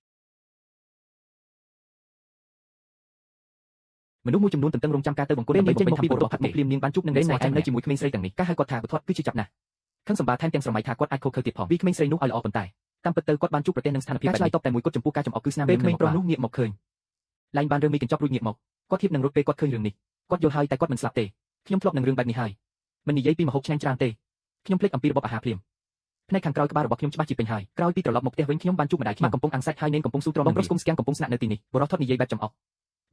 មនុស្សមួយចំនួនទន្ទឹងរង់ចាំការទៅបង្គន់ដើម្បីបំពេញធម្មពលរបស់ពួកគេភ្លាមនាងបានជួបនឹងអ្នកស្គាល់នៅជាមួយក្មេងស្រីទាំងនេះការហៅគាត់ថាពុទ្ធគឺជាចាប់ណាស់ខឹងសម្បាថែមទាំងស្រមៃថាគាត់អាចខូចខើទៀតផងពីក្មេងស្រីនោះឲ្យល្អប៉ុន្តែតាមពិតទៅគាត់បានជួបប្រទះនឹងស្ថានភាពការឆ្លើយតបតែមួយគត់ចំពោះការចំអកគឺស្នាម ពេលក្មេងប្រុសនោះងាកមកឃើញ ឡែងបានរឿងមីកញ្ចប់រួចងាកមកគាត់ធៀបនឹងរត់ពេលគាត់ឃើញរឿងនេះគាត់យល់ហើយតែគាត់មិនស្លាប់ទេខ្ញុំធ្លាប់នឹងរឿងបែបនេះហើយមិននិយាយពីម្ហូបឆ្ងាញ់ច្រើនទេខ្ញុំភ្លេចអំពីរបបអាហារភ្លាមផ្នែកខាងក្រោយក្បាលរបស់ខ្ញុំច្បាស់ជាពេញហើយក្រោយពីត្រឡប់មកផ្ទះវិញខ្ញុំបានជួបម្ដាយខ្ញុំកំពុងអាំងសាច់ហើយនាងកំពុងស៊ូទ្រាំបងប្រុសគុំស្គាំងកំពុងស្នាក់នៅទីនេះបុរសថត់និយាយបែបចំអ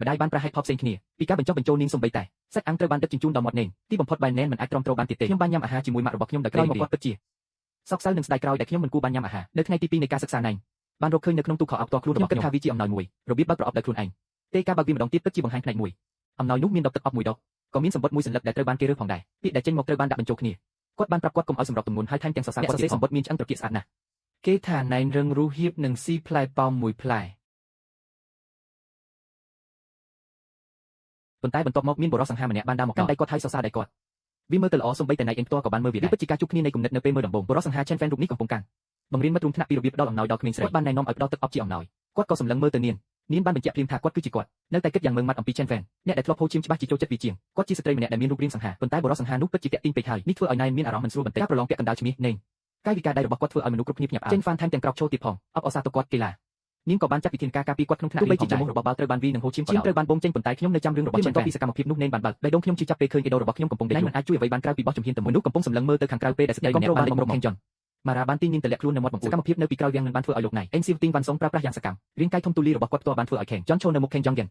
កម្ដាយបានប្រាហេតុផលផ្សេងគ្នាពីការបញ្ចុះបញ្ចូលនាងសំបីតែសាច់អាំងត្រូវបានដឹកជញ្ជូនដល់មាត់នាងទីបំផុតបែនណែនមិនអាចទ្រាំទ្របានទៀតទេខ្ញុំបានញ៉ាំអាហារជាមួយម៉ាក់របស់ខ្ញុំដោយក្រោយមកគាត់ពិតជាសោកសៅនិងស្ដាយក្រោយដែលខ្ញុំមិនគួរបានញ៉ាំអាហារនៅថ្ងៃទី2នៃការសិក្សាណែងបានរកឃើញនៅក្នុងទូខោអាវផ្ទាល់ខ្លួនរបស់ខ្ញុំគិតថាវាជាអំណោយមួយរបៀបបើកប្រអប់ដោយខ្លួនឯងទេការបើកវាម្ដងទៀតពិតជាបង្ហាញផ្នែកមួយអំណោយនោះមានដបទឹកអប់មួយដបក៏មានសម្បត្តិមួយសន្លឹកដែលត្រូវបានគេរើសផងដែរពាក្យដែលចេញមកត្រូវបានដាក់បញ្ចូលគ្នាគាត់បានប្រាប់គាត់កុំឲ្យសម្របទម្ងន់ហើយថែមទាំងសរសើរគាត់សរសេរសម្បត្តិមានឆ្អឹងត្រគាកស្អាតណាស់ គេថាណែនរឹងរូសហៀបនឹងស៊ីផ្លែប៉ោមមួយផ្លែ ប៉ុន្តែបន្ទាប់មកមានបុរសសង្ហាម្នាក់បានដើរមកកាន់ដៃគាត់ហើយសរសើរដៃគាត់វាមើលទៅល្អសូម្បីតែណៃអេងផ្ទាល់ក៏បានមើលវាដែរវាពិតជាការជួបគ្នានៃគំនិតនៅពេលមើលដំបូងបុរសសង្ហាឆេនហ្វេនរូបនេះកំពុងកាន់បង្រៀនមិត្តរួមថ្នាក់ពីរបៀបផ្ដល់អំណោយដល់ក្មេងស្រីគាត់បានណែនាំឲ្យផ្ដល់ទឹកអប់ជាអំណោយគាត់ក៏សម្លឹងមើលទៅនាងនាងបានបញ្ជាក់ភ្លាមថាគាត់គឺជាគាត់នៅតែគិតយ៉ាងម៉ឺងម៉ាត់អំពីឆេនហ្វេនអ្នកដែលធ្លាប់ហូរឈាមច្បាស់ជាចូលចិត្តវាជាងគាត់ជាស្ត្រីម្នាក់ដែលមានរូបរាងសង្ហាប៉ុន្តែបុរសសង្ហានោះពិតជាតាក់ទាញពេកហើយនេះធ្វើឲ្យណៃមានអារម្មណ៍មិនស្រួលបន្តិចការប្រឡងពាក់កណ្ដាលឈ្មោះនាងកាយវិការដៃរបស់គាត់ធ្វើឲ្យមនុស្សគ្រប់គ្នាភ្ញាក់ផ្អើលចេនហ្វានថែមទាំងក្រោកឈរទៀតផងអបអរសាទរគាត់កីឡានាងក៏បានចាត់វិធានការការពារគាត់ក្នុងថ្នាក់ទោះបីជាច្រមុះរបស់បាល់ត្រូវបានវីនិងហូរឈាមក៏ដោយត្រូវបានបូមចេញប៉ុន្តែខ្ញុំនៅចាំរឿងរបស់បន្ទាប់ពីសកម្មភាពនោះនេនបានបើកបេះដូងខ្ញុំឈឺចាប់ពេលឃើញអេដូរបស់ខ្ញុំកំពុងដេកមិនអាចជួយអ្វីបានក្រៅពីបោះជំហានទៅមនុស្សកំពុងសម្លឹងមើលទៅខាងក្រៅពេលដែលស្ត្រីម្នាក់បានលេចមុខខេងចុនម៉ារ៉ាបានទាញនាងទម្លាក់ខ្លួននៅមាត់បង្អួចសកម្មភាពនៅពីក្រោយវាំងនឹងបានធ្វើឲ្យលោកណៃអេនស៊ីវទីងវ៉ាន់សុងប្រើប្រាស់យ៉ាងសកម្មរាងកាយធំទូលាយរបស់គាត់ផ្ទាល់បានធ្វើឲ្យខេងចុនឈរនៅមុខខេងចុងយ៉ាង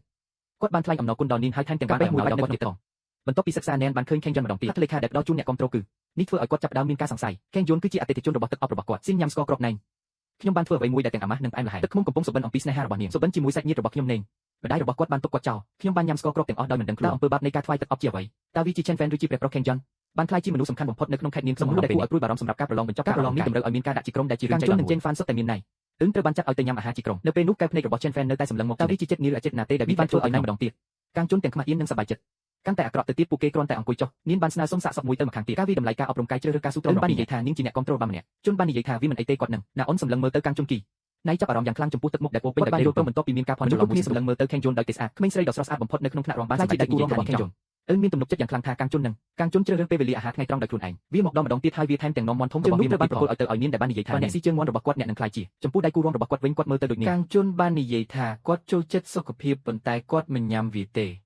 គាត់បានថ្លែងអំណរគុណដល់នាងហើយថែមទាំងបានមួយបាច់នៅគាត់ទៀតផងបន្ទាប់ពីសិក្សាណែនបានឃើញខេងចុនម្ដងទៀតហត្ថលេខាដែលផ្ដល់ជូនអ្នកគាំទ្រគឺនេះធ្វើឲ្យគាត់ចាប់ផ្ដើមមានការសង្ស័យខេងយួនគឺជាអតិថិជនរបស់ទឹកអប់របស់គាត់ស៊ីនញ៉ាំស្ករគ្រាប់ណែងខ្ញុំបានធ្វើអ្វីមួយដែលទាំងអាម៉ាស់និងផ្អែមល្ហែមទឹកឃ្មុំកំពុងសុបិនអំពីស្នេហារបស់នាងសុបិនជាមួយសាច់ញាតិរបស់ខ្ញុំនាងម្ដាយរបស់គាត់បានទុកគាត់ចោលខ្ញុំបានញ៉ាំស្ករគ្រាប់ទាំងអស់ដោយមិនដឹងខ្លួនតើអំពើបាបនៃការថ្វាយទឹកអប់ជាអ្វីតើវាជាឆេនហ្វេនឬជាព្រះប្រុសខេងចុនបានក្លាយជាមនុស្សសំខាន់បំផុតនៅក្នុងខេត្តនាងក្នុងនោះដែលគួរឲ្យព្រួយបារម្ភសម្រាប់ការប្រឡងបញ្ចប់ការប្រឡងនេះតម្រូវឲ្យមានការដាក់ជាក្រុមដែលជារឿងចៃដន្យមួយនិងចេនហ្វានសុទ្ធតែមានន័យអឹងត្រូវបានចាត់ឲ្យទៅញ៉ាំអាហារជាក្រុមនៅពេលនោះកែវភ្នែករបស់ចេនហ្វេននៅតែសម្លឹងមកតើវាជាចិត្តនីឬអចិត្តណាទេដែលវាបានធ្វើឲ្យណៃម្ដងទៀតកាងជន់ទាំងខ្មាស់អៀននិងសប្បាយចិត្តកាន់តែអាក្រក់ទៅទៀតពួកគេគ្រាន់តែអង្គុយចុះនាងបានស្នើសុំសាកសពមួយទៅម្ខាងទៀតការវាតម្លៃការអប់រំកាយជ្រើសរើសការស៊ូទ្រាំបាននិយាយថានាងជាអ្នកគ្រប់គ្រងបានម្នាក់ជន់បាននិយាយថាវាមិនអីទេគាត់នឹងណាអ៊ុនសម្លឹងមើលទៅកាងជន់គីណៃចាប់អារម្មណ៍យ៉ាងខ្លាំងចំពោះទឹកមុខដែលពោពេញដោយបានយល់ព្រមបន្ទាប់ពីមានការភ័ន្តច្រឡំមួយសម្លឹងមើលទៅខេងយួនដោយទេស្អាតក្មេងស្រីដ៏ស្រស់ស្អាតបំផុតនៅក្នុងថ្នាក់រងបានសម្រេចជាដៃគូរងរបស់ខេងយួន អឺនមានទំនុកចិត្តយ៉ាងខ្លាំងថាកាំងជុននឹងកាំងជុនជ្រើសរើសពេលវេលាអាហារថ្ងៃត្រង់ដោយខ្លួនឯងវាមកដល់ម្ដងទៀតហើយវាថែមទាំងនាំមាន់ធំរបស់វាមកទៀតប្រគល់ឲ្យទៅឲ្យនាងដែលបាននិយាយថាអ្នកស៊ីជើងមាន់របស់គាត់អ្នកនឹងខ្លាយជាចំពោះដៃគូរំរបស់គាត់វិញគាត់មើលទៅដូចនាង កាងជុនបាននិយាយថាគាត់ចូលចិត្តសុខភាពប៉ុន្តែគាត់មិនញ៉ាំវាទេ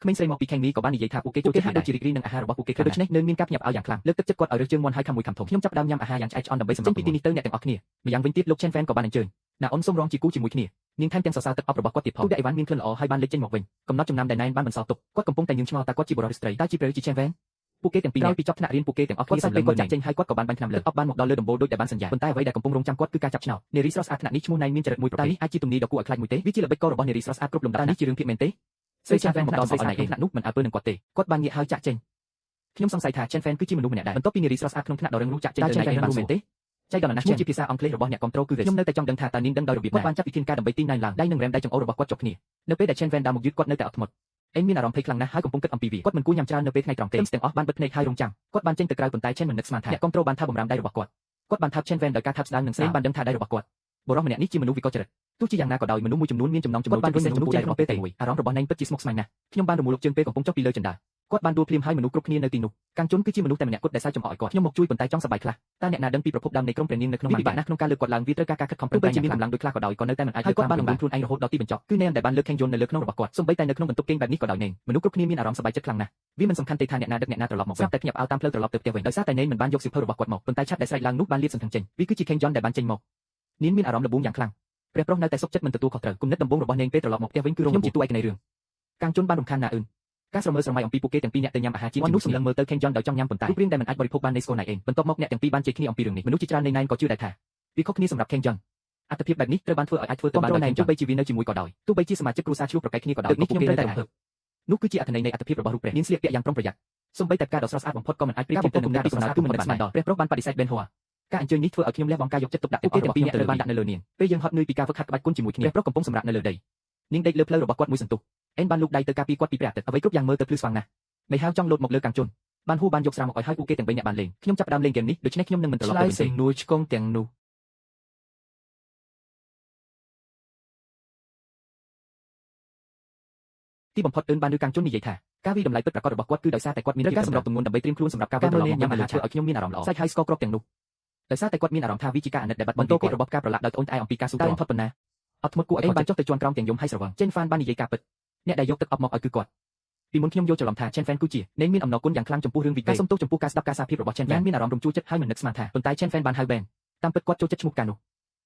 ក្មេងស្រីមកពីខាងនេះក៏បាននិយាយថាពួកគេចូលចិត្តហាក់ដូចជារីករាយនឹងអាហាររបស់ពួកគេដូច្នេះនៅមានការភ្ញាក់ផ្អើលយ៉ាងខ្លាំងលើកទឹកចិត្តគាត់ឲ្យរើសជើងមាន់ហើយខាំមួយខាំធំខ្ញុំចាប់ផ្ដើមញ៉ាំអាហារយ៉ាងឆ្អែតឆ្អន់ដើម្បីសម្រាប់ចេញពីទីនេះទៅអ្នកទាំងអស់គ្នាម្យ៉ាងវិញទៀតលោក Chen Fan ក៏បានអញ្ជើញណាអ៊ុនសូមរងជាគូជាមួយគ្នានាងថែមទាំងសរសើរទឹកអប់របស់គាត់ទៀតផងទូដែលអីវ៉ាន់មានក្លិនល្អហើយបានលេចចេញមកវិញកំណត់ចំណាំដែលណែនបានបន្សល់ទុកគាត់កំពុងតែងឿងឆ្ងល់តើគាត់ជាបុរសឬស្ត្រីតើជាព្រះឬជា Chen Fan ពួកគេទាំងពីរក្រោយពីចប់ថ្នាក់រៀនពួកគេទាំងអស់គ្នាសម្លឹងគាត់ចាក់ចេញហើយគាត់ក៏បានបាញ់ថ្នាំលើអប់បានមកដល់លើដំបូលដូចដែលបានសន្យាប៉ុន្តែអ្វីដែលកំពុងរងចាំគាត់គឺការចាប់ឆ្នោតនារីស្រស់ស្អាតថ្នាក់នេះឈ្មោះណៃមានចរិតមួយប្រភេទនេះអាចជាទំនាយដ៏គួរឲ្យខ្លាចមួយទេវាជាល្បិចកលរបស់នារីស្រស់ស្អាតគ្រប់លំដាប់នេះជារឿងភាពមែនទេស្រី Chen Fan មកដល់ស្រីស្អាតក្នុងថ្នាក់នោះមិនអើពើនឹងគាត់ទេគាត់បានងាកហើយចាក់ចេញខ្ញុំសង្ស័យថា Chen Fan គឺជាមនុស្សម្នាក់ដែរបន្ទាប់ពីនារីស្រស់ស្អាតក្នុងថ្នាក់ដ៏រឹងរូសចាក់ចេញទៅណៃបានមែនទេចៃដន្យណាស់ឈ្មោះជាភាសាអង់គ្លេសរបស់អ្នកគ្រប់គ្រងគឺខ្ញុំនៅតែចង់ដឹងថាតើនាងដឹងដោយរបៀបណាគាត់បានចាត់វិធានការដើម្បីទាញណៃឡើងដៃនឹងរែមដៃចង្អុលរបស់គាត់ចុះគ្នានៅពេលដែល Chen Fan ដើរមកយឺតគាត់នៅតែអត់ធ្មត់អេនមានអារម្មណ៍ភ័យខ្លាំងណាស់ហើយកំពុងគិតអំពីវាគាត់មិនគួរញ៉ាំច្រើននៅពេលថ្ងៃត្រង់ទេទាំងអស់បានបិទភ្នែកហើយរងចាំគាត់បានចេញទៅក្រៅប៉ុន្តែ Chen មិននឹកស្មានថាអ្នកគ្រប់គ្រងបានថាបំរាមដៃរបស់គាត់គាត់បានថា Chen Fan ដោយការថាប់ស្ដាងនិងស្នេហ៍បានដឹងថាដៃរបស់គាត់បុរសម្នាក់នេះជាមនុស្សវិកលចរិតទោះជាយ៉ាងណាក៏ដោយមនុស្សមួយចំនួនមានចំណង់ចំណូលចិត្តពិសេសចំពោះដៃរបស់ពេលតែមួយអារម្មណ៍របស់ណែងពិតជាស្មុគស្មាញណាស់ខ្ញុំបានរមូលលុកជើងពេលកំពុងចុះពីលើជណ្ដើរគាត់បានដួលភ្លាមហើយមនុស្សគ្រប់គ្នានៅទីនោះកាំងជុនគឺជាមនុស្សតែម្នាក់គត់ដែលសើចចំអកឲ្យគាត់ខ្ញុំមកជួយប៉ុន្តែចង់សប្បាយខ្លះតើអ្នកណាដឹងពីប្រភពដើមនៃក្រុមព្រះនាងនៅក្នុងពិបាកណាស់ក្នុងការលើកគាត់ឡើងវាត្រូវការការខិតខំប្រឹងប្រែងជាមានកម្លាំងដូចខ្លះក៏ដោយក៏នៅតែមិនអាចហើយគាត់បានលំនឹងខ្លួនឯងរហូតដល់ទីបញ្ចប់គឺណែនដែលបានលើកខេងយន្តនៅលើខ្នងរបស់គាត់សូម្បីតែនៅក្នុងបន្ទប់គេងបែបនេះក៏ដោយណែនមនុស្សគ្រប់គ្នាមានអារម្មណ៍សប្បាយចិត្តខ្លាំងណាស់វាមិនសំខាន់ទេថាអ្នកណាដឹកអ្នកណាត្រឡប់មកវិញស្រាប់តែភ្ញាក់ផ្អើលតាមផ្លូវត្រឡប់ទៅផ្ទះវិញដោយសារតែណែនមិនបានយកសៀវភៅរបស់គាត់មកប៉ុន្តែឆាត់ដែលស្រែកឡើងនោះបានលាតសន្ធឹងចេញវាគឺជាខេងយន្តដែលបានចេញមកនាងមានអារម្មណ៍ល្បួងយ៉ាងខ្លាំងព្រះប្រុសនៅតែសុខចិត្តមិនទទួលខុសត្រូវគំនិតដំបូងរបស់នាងពេលត្រឡប់មកផ្ទះវិញគឺរងខ្ញុំជាតួឯកនៃរឿងកាំងជុនបានរំខានណាអឿនការស្រមើស្រមៃអំពីពួកគេទាំងពីរអ្នកទៅញ៉ាំអាហារជាមួយនោះសម្លឹងមើលទៅខេងយ៉នដោយចង់ញ៉ាំប៉ុន្តែរូបរាងដែលមិនអាចបរិភោគបាននៃស្គរណៃឯងបន្ទាប់មកអ្នកទាំងពីរបានជែកគ្នាអំពីរឿងនេះមនុស្សជាច្រើននៃណែនក៏ជឿដែរថាវាខុសគ្នាសម្រាប់ខេងយ៉នអត្ថភាពបែបនេះត្រូវបានធ្វើឲ្យអាចធ្វើទៅបានដោយទោះបីជាវានៅជាមួយក៏ដោយទោះបីជាសមាជិកគ្រួសារឆ្លោះប្រកែកគ្នាក៏ដោយនេះខ្ញុំត្រូវតែរំភើបនោះគឺជាអត្ថន័យនៃអត្ថភាពរបស់រូបព្រះនាងស្លៀកពាក់យ៉ាងប្រុងប្រយ័ត្នសូម្បីតែផ្កាដ៏ស្រស់ស្អាតបំផុតក៏មិនអាចប្រៀបធៀបទៅនឹងការពីសំណាក់គឺមិននឹកស្មានដល់ព្រះប្រុសបានបដិសេធបេនហួរការអញ្ជើញនេះធ្វើឲ្យខ្ញុំលះបង់ការយកចិត្តទុកដាក់ពួកគេទាំងពីរអ្នកត្រូវបានដាក់នៅលើនាងពេលយើងហត់នឿយពីការហ្វឹកហាត់ក្បាច់គុណជាមួយគ្នាព្រះប្រុសកំពុងសម្រាកនៅលើដីនាងដេកលើផ្លូវរបស់គាត់មួយសន្ទុះអេនបានលូកដៃទៅការពារគាត់ពីព្រះអាទិត្យអ្វីគ្រប់យ៉ាងមើលទៅភ្លឺស្វាងណាស់មេហៅចង់លោតមកលើកាំងជុនបានហួបានយកស្រាមកឲ្យហើយពួកគេទាំងបីអ្នកបានលេងខ្ញុំចាប់ផ្ដើមលេងហ្គេមនេះដូច្នេះខ្ញុំនឹងមិនត្រឡប់ ឆ្លើយ ទៅវិញទេ សំណួរឆ្គងទាំងនោះ ទីបំផុតអឿនបានឮកាំងជុននិយាយថាការវិតម្លៃពិតប្រាកដរបស់គាត់គឺដោយសារតែគាត់មានការសម្របទម្ងន់ដើម្បីត្រៀមខ្លួនសម្រាប់ការវិលត្រឡប់មកញ៉ាំអាហារធ្វើឲ្យខ្ញុំមានអារម្មណ៍ល្អសាច់ហើយស្ករគ្រាប់ទាំងនោះដោយសារតែគាត់មានអារម្មណ៍ថាវាជាការអាណិតដែលបាត់បង់បន្តគាត់របស់ការប្រឡាក់ដោយត្អូញត្អែអំពីការស៊ូទ្រាំផុតប៉ុណ្ណាអត់ធ្មត់គួរឲ្យបានចុះទៅជាន់ក្រោមទាំងយំហើយស្រវឹងចេនហ្វានបាននិយាយការពិតអ្នកដែលយកទឹកអប់មកឲ្យគឺគាត់ពីមុនខ្ញុំយល់ច្រឡំថាចេនហ្វានគឺជានាងមានអំណរគុណយ៉ាងខ្លាំងចំពោះរឿងវិកការសុំទោសចំពោះការស្ដាប់ការសារភាពរបស់ចេនហ្វានមានអារម្មណ៍រំជួលចិត្តហើយមិននឹកស្មានថាប៉ុន្តែចេនហ្វានបានហៅបែនតាមពិតគាត់ចូលចិត្តឈ្មោះកានោ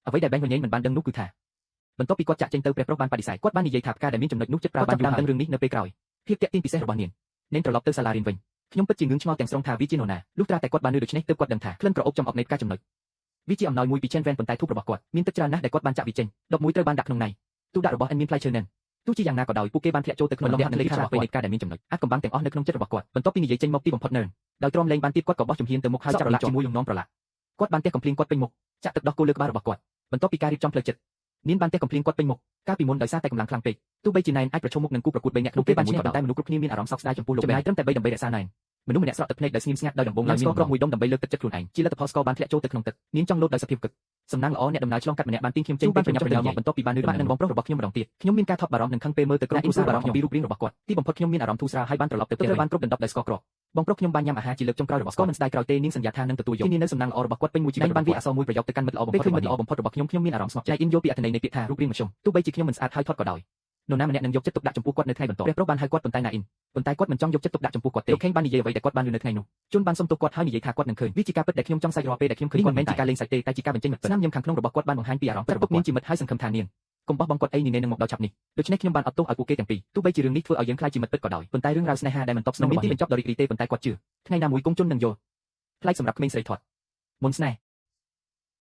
ះអ្វីដែលបែនវញមិនបានដឹងនោះគឺថាបន្ទាប់ពីគាត់ចាក់ចេញទៅព្រះប្រុសបានបដិសេធគាត់បាននិយាយថាផ្កាដែលមានចំណុចនោះចិត្តប្រើបានយូរហើយដឹងរឿងនេះនៅពេលក្រោយភាពតាក់ទាញពិសេសរបស់នាងនាងត្រឡប់ទៅសាលារៀនវិញខ្ញុំពិតជាងឿងឆ្ងល់ទាំងស្រុងថាវាជានរណាលុះត្រាតែគាត់បានឮដូច្នេះទើបគាត់ដឹងថាក្លិនក្រអូបចំអកនៃផ្កាចំណុចវាជាអំណោយមួយពី Chen Wen ប៉ុន្តែធូបរបស់គាត់មានទឹកច្រើនណាស់ដែលគាត់បានចាក់វាចេញ11ត្រូវបានដាក់ក្នុងណៃទូដាក់របស់អិនមានផ្លែឈើនឹងទោះជាយ៉ាងណាក៏ដោយពួកគេបានធ្លាក់ចូលទៅក្នុងលំហាត់នៃខារបស់នៃផ្កាដែលមានចំណុចអាចកំបាំងទាំងអស់នៅក្នុងចិត្តរបស់គាត់បន្ទាប់ពីនិយាយចេញមកទីបំផុតនៅដោយទ្រាំលេងបានទៀតគាត់ក៏បោះជំហានទៅមុខហើយចាប់ជាមួយលំនាំប្រឡាក់គាត់បានទះកំភ្លៀងគាត់ពេញមុខចាក់ទឹកដោះគោលើក្បាលរបស់គាត់បន្ទាប់ពីការរៀបចំផ្លូវចិត្តនាងបានទះកំភ្លៀងគាត់ពេញមុខកាលពីមុនដោយសារតែកម្លាំងខ្លាំងពេកទោះបីជាណែនអាចប្រឈមមុខនឹងគូប្រកួត3នាក់ក្នុងពេលតែមួយក៏ដោយតែមនុស្សគ្រប់គ្នាមានអារម្មណ៍សោកស្ដាយចំពោះលោកបែនត្រឹមតែ3ដើម្បីរក្សាណែនមនុស្សម្នាក់ស្រក់ទឹកភ្នែកដោយស្ងៀមស្ងាត់ដោយដំបងឡើយមានស្ករគ្រាប់មួយដុំដើម្បីលើកទឹកចិត្តខ្លួនឯងជាលទ្ធផលស្ករបានធ្លាក់ចូលទៅក្នុងទឹកនាងចង់លោតដោយសភាពគឹកសំណាងល្អអ្នកដំណើរឆ្លងកាត់ម្នាក់បានទាញខ្ញុំចេញពីប្រញាប់ប្រញាល់មកបន្ទាប់ពីបានលឺដំណឹងនឹងបងប្រុសរបស់ខ្ញុំម្ដងទៀតខ្ញុំមានការថប់បារម្ភនិងខឹងពេលមើលទៅក្រុមគ្រួសារបារម្ភអំពីរូបរាងរបស់គាត់ទីបំផុតខ្ញុំមានអារម្មណ៍ធូរស្រាលហើយបានត្រឡប់ទៅផ្ទះត្រូវបានគ្រប់ដណ្ដប់ដោយស្ករគ្រាប់បងប្រុសខ្ញុំបានញ៉ាំអាហារជាលើកចុងក្រោយរបស់ស្ករមិនស្ដាយក្រោយទេនាងសន្យាថានឹងទទួលយកធានានៅសំណាងល្អរបស់គាត់ពេញមួយជីវិតបានវាអក្សរមួយប្រយោគទៅកាន់មិត្តល្អបំផុតរបស់ល្អបំផុតរបស់ខ្ញុំខ្ញុំមានអារម្មណ៍ស្ងប់ចិត្តអ៊ីនយល់ពីអត្ថន័យនៃពាក្យថារូបរាងមធ្យមទោះបីជាខ្ញុំមិនស្អាតហើយថត់ក៏ដោយនរណាម្នាក់នឹងយកចិត្តទុកដាក់ចំពោះគាត់នៅថ្ងៃបន្ទាប់ព្រះប្រុសបានហៅគាត់ប៉ុន្តែណាអ៊ីនប៉ុន្តែគាត់មិនចង់យកចិត្តទុកដាក់ចំពោះគាត់ទេលោកខេងបាននិយាយអ្វីដែលគាត់បានឮនៅថ្ងៃនោះជុនបានសុំទោសគាត់ហើយនិយាយថាគាត់នឹងឃើញវាជាការពិតដែលខ្ញុំចង់សាច់រាល់ពេលដែលខ្ញុំឃើញគាត់មិនមែនជាការលេងសាច់ទេតែជាការបញ្ចេញមតិស្នាមញញឹមខាងក្នុងរបស់គាត់បានបង្ហាញពីអារម្មណ៍ពិតពុកមានជាមិត្តហើយសង្ឃឹមថានាងកុំបោះបង់គាត់អីនេះនឹងមកដល់ឆាប់នេះដូច្នេះខ្ញុំបានអត់ទោសឲ្យពួកគេទាំងពីរទោះបីជារឿងនេះធ្វើឲ្យយើងខ្លាចជាមិត្តពិតក៏ដោយប៉ុន្តែរឿងរ៉ាវស្នេហាដែលមិនតបស្នងមានទីបញ្ចប់ដ៏រីករាយទេប៉ុន្តែគាត់ជឿថ្ងៃណាមួយគង់ជុននឹងយល់ថ្លៃសម្រាប់ក្មេងស្រីធាត់មុនស្នេហ៍